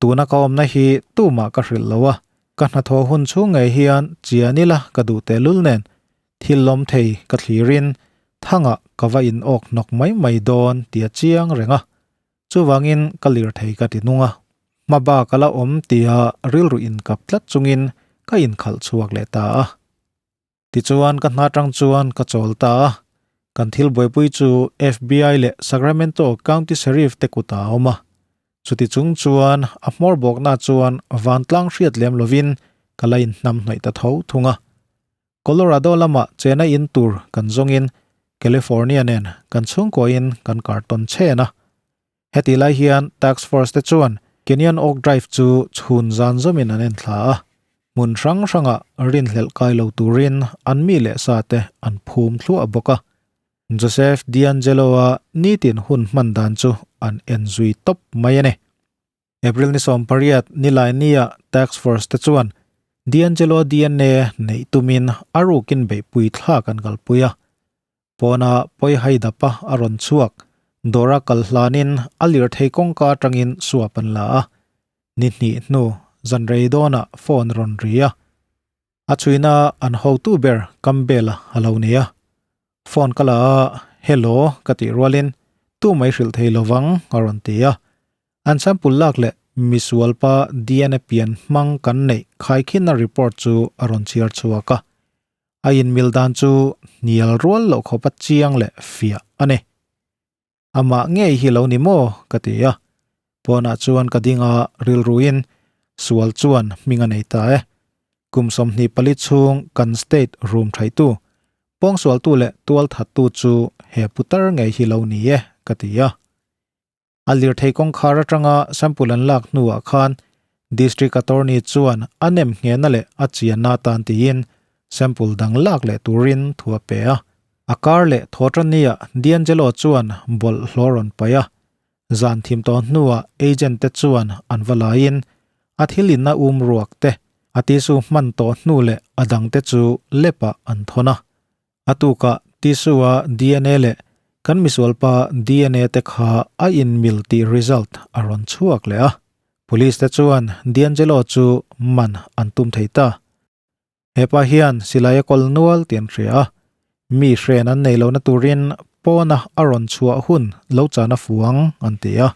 [SPEAKER 1] Tuna ka awmna hi tumah ka hrilh lo a, ka hnathawh hun chhung ngei hian chian ila ka duh tehlul nen thil lawm thei ka thlirin thangah ka va in awk hnawk mai mai dawn tia chiang reng a. Chuvangin ka lirthei ka ti nung a, hma bak a la awm tia rilru inkap tlat chungin ka inkhalh chhuak leh ta a. Tichuan ka hna tang chuan ka chawl ta a, kan thil buaipui chu FBI leh Sacramento County Sheriff te kutah a awm a. Chuti chung chuan a hmawr bawkna chuan vantlang hriat lem lovin ka la inhnam hnaih ta tho thung a. Colorado lamah chena in tur kan zawngin California nen kan chhungkuain kan kar tawn chhen a. Heti lai hian Task Force te chuan Kenyan Oak Drive chu chhun zan zawmin an en thla a, hmun hrang hrangah rinhlelh kai lo turin an mi leh sa te an phum thluah bawk a. Joseph D'Angelo-a nitin hun hman dan chu an en zui tawp mai a ni. April ni 18 nilai nia Task Force te chuan D'Angelo DNA neih tumin a rukin beihpui thlak an kalpui a. Pawna pawi hai dapa a rawn chhuak, dawra kal hlanin a lirthei kawngka atangin suap an la a. Ni hnih hnu zan rei dawnah phone a rawn ri a. A chhuina an hotu ber Campbell-a a lo ni a. Phone ka la a, Hello ka tih rualin tu mai hrilh thei lovang a rawn ti a. An sample lak leh misualpa DNA pian hmang kan neih khaikhinna report chu a rawn chhiar chhuak a. A inmil dan chu hnial rual loh khawpa chiang leh fiah a ni. Amah ngei hi lo ni maw? ka ti a. Pawnah chuan ka ding a, rilruin sual chuan hming a nei ta e. Kum 24 chhung kan state room thaihtu, pawngsualtu leh tualthattu chu he putar ngei hi lo ni e, ka ti a. A lirthei kawngkhar atanga sample an lak hnuah khan District Attorney chuan a nem nghehna leh a chianna atan tiin sample dang lak leh turin thu a pe a. A kar leh Thawṭania D'Angelo chuan bawlhhlawh rawn paih a. Zan thim tawh hnuah agent te chuan an va laiin a thil inna um ruak te, a tissue hman tawh hnu leh a dang te chu lepah an thawn a. A tukah tissue-a DNA leh kan misualpa DNA te kha a inmil tih result a rawn chhuak leh a. Police te chuan D'Angelo chu man an tum thei ta. Hepa hian silai a kawl nual tih an hria a, mi hren an nei lohna turin pawna a rawn chhuah hun lo chan a fuang an ti a.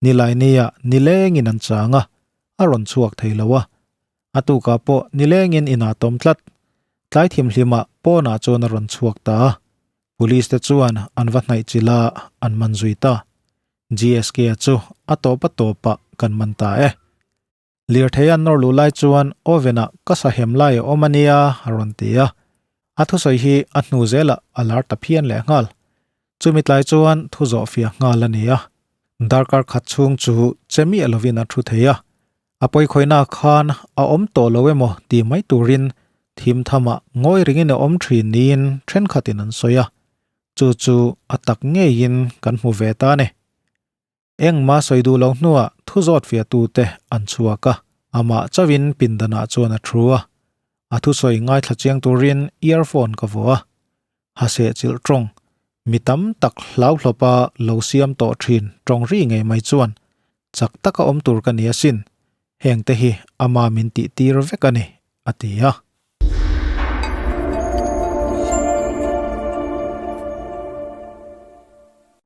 [SPEAKER 1] Nilainiah nilengin an chang a, a rawn chhuak thei lo a. A tukah pawh nilengin inah tawm tlat. Tlai thimhlimah pawnah chuan a rawn chhuak ta a. Police te chuan an va hnaih chilh a, an man zui ta. GSK-a chu a tawp a tawpah kan man ta e. Lirthei an nawr luh lai chuan oven-ah ka sahem lai a awm a nia a rawn ti a. A thusawi hi a hnu zelah a lar ta phian leh nghal. Chumi tlai chuan thu zawh fiah nghal a ni a. Darkar khat chhung chu che miah lovin a thu thei a. A pawikhawihna khan a awm tawh lo emaw ti mai turin thim thamah ngawi ringin a awm thin niin thenkhatin an sawi a. Chu chu a tak ngeiin kan hmu ve ta a ni. Engmah sawi duh lo hnuah thu zawt fiahtute an chhuak a, amah chauhin pindanah chuan a thu a. A thusawi ngaithla chiang turin earphone ka vuah a. Ha sehchilh tawng, mi tam tak hlauhlawpa lo siam tawh thin tawng ri ngei mai chuan chak taka awm tur ka ni asin, hengte hi ama min tih tir vek a ni, a ti a.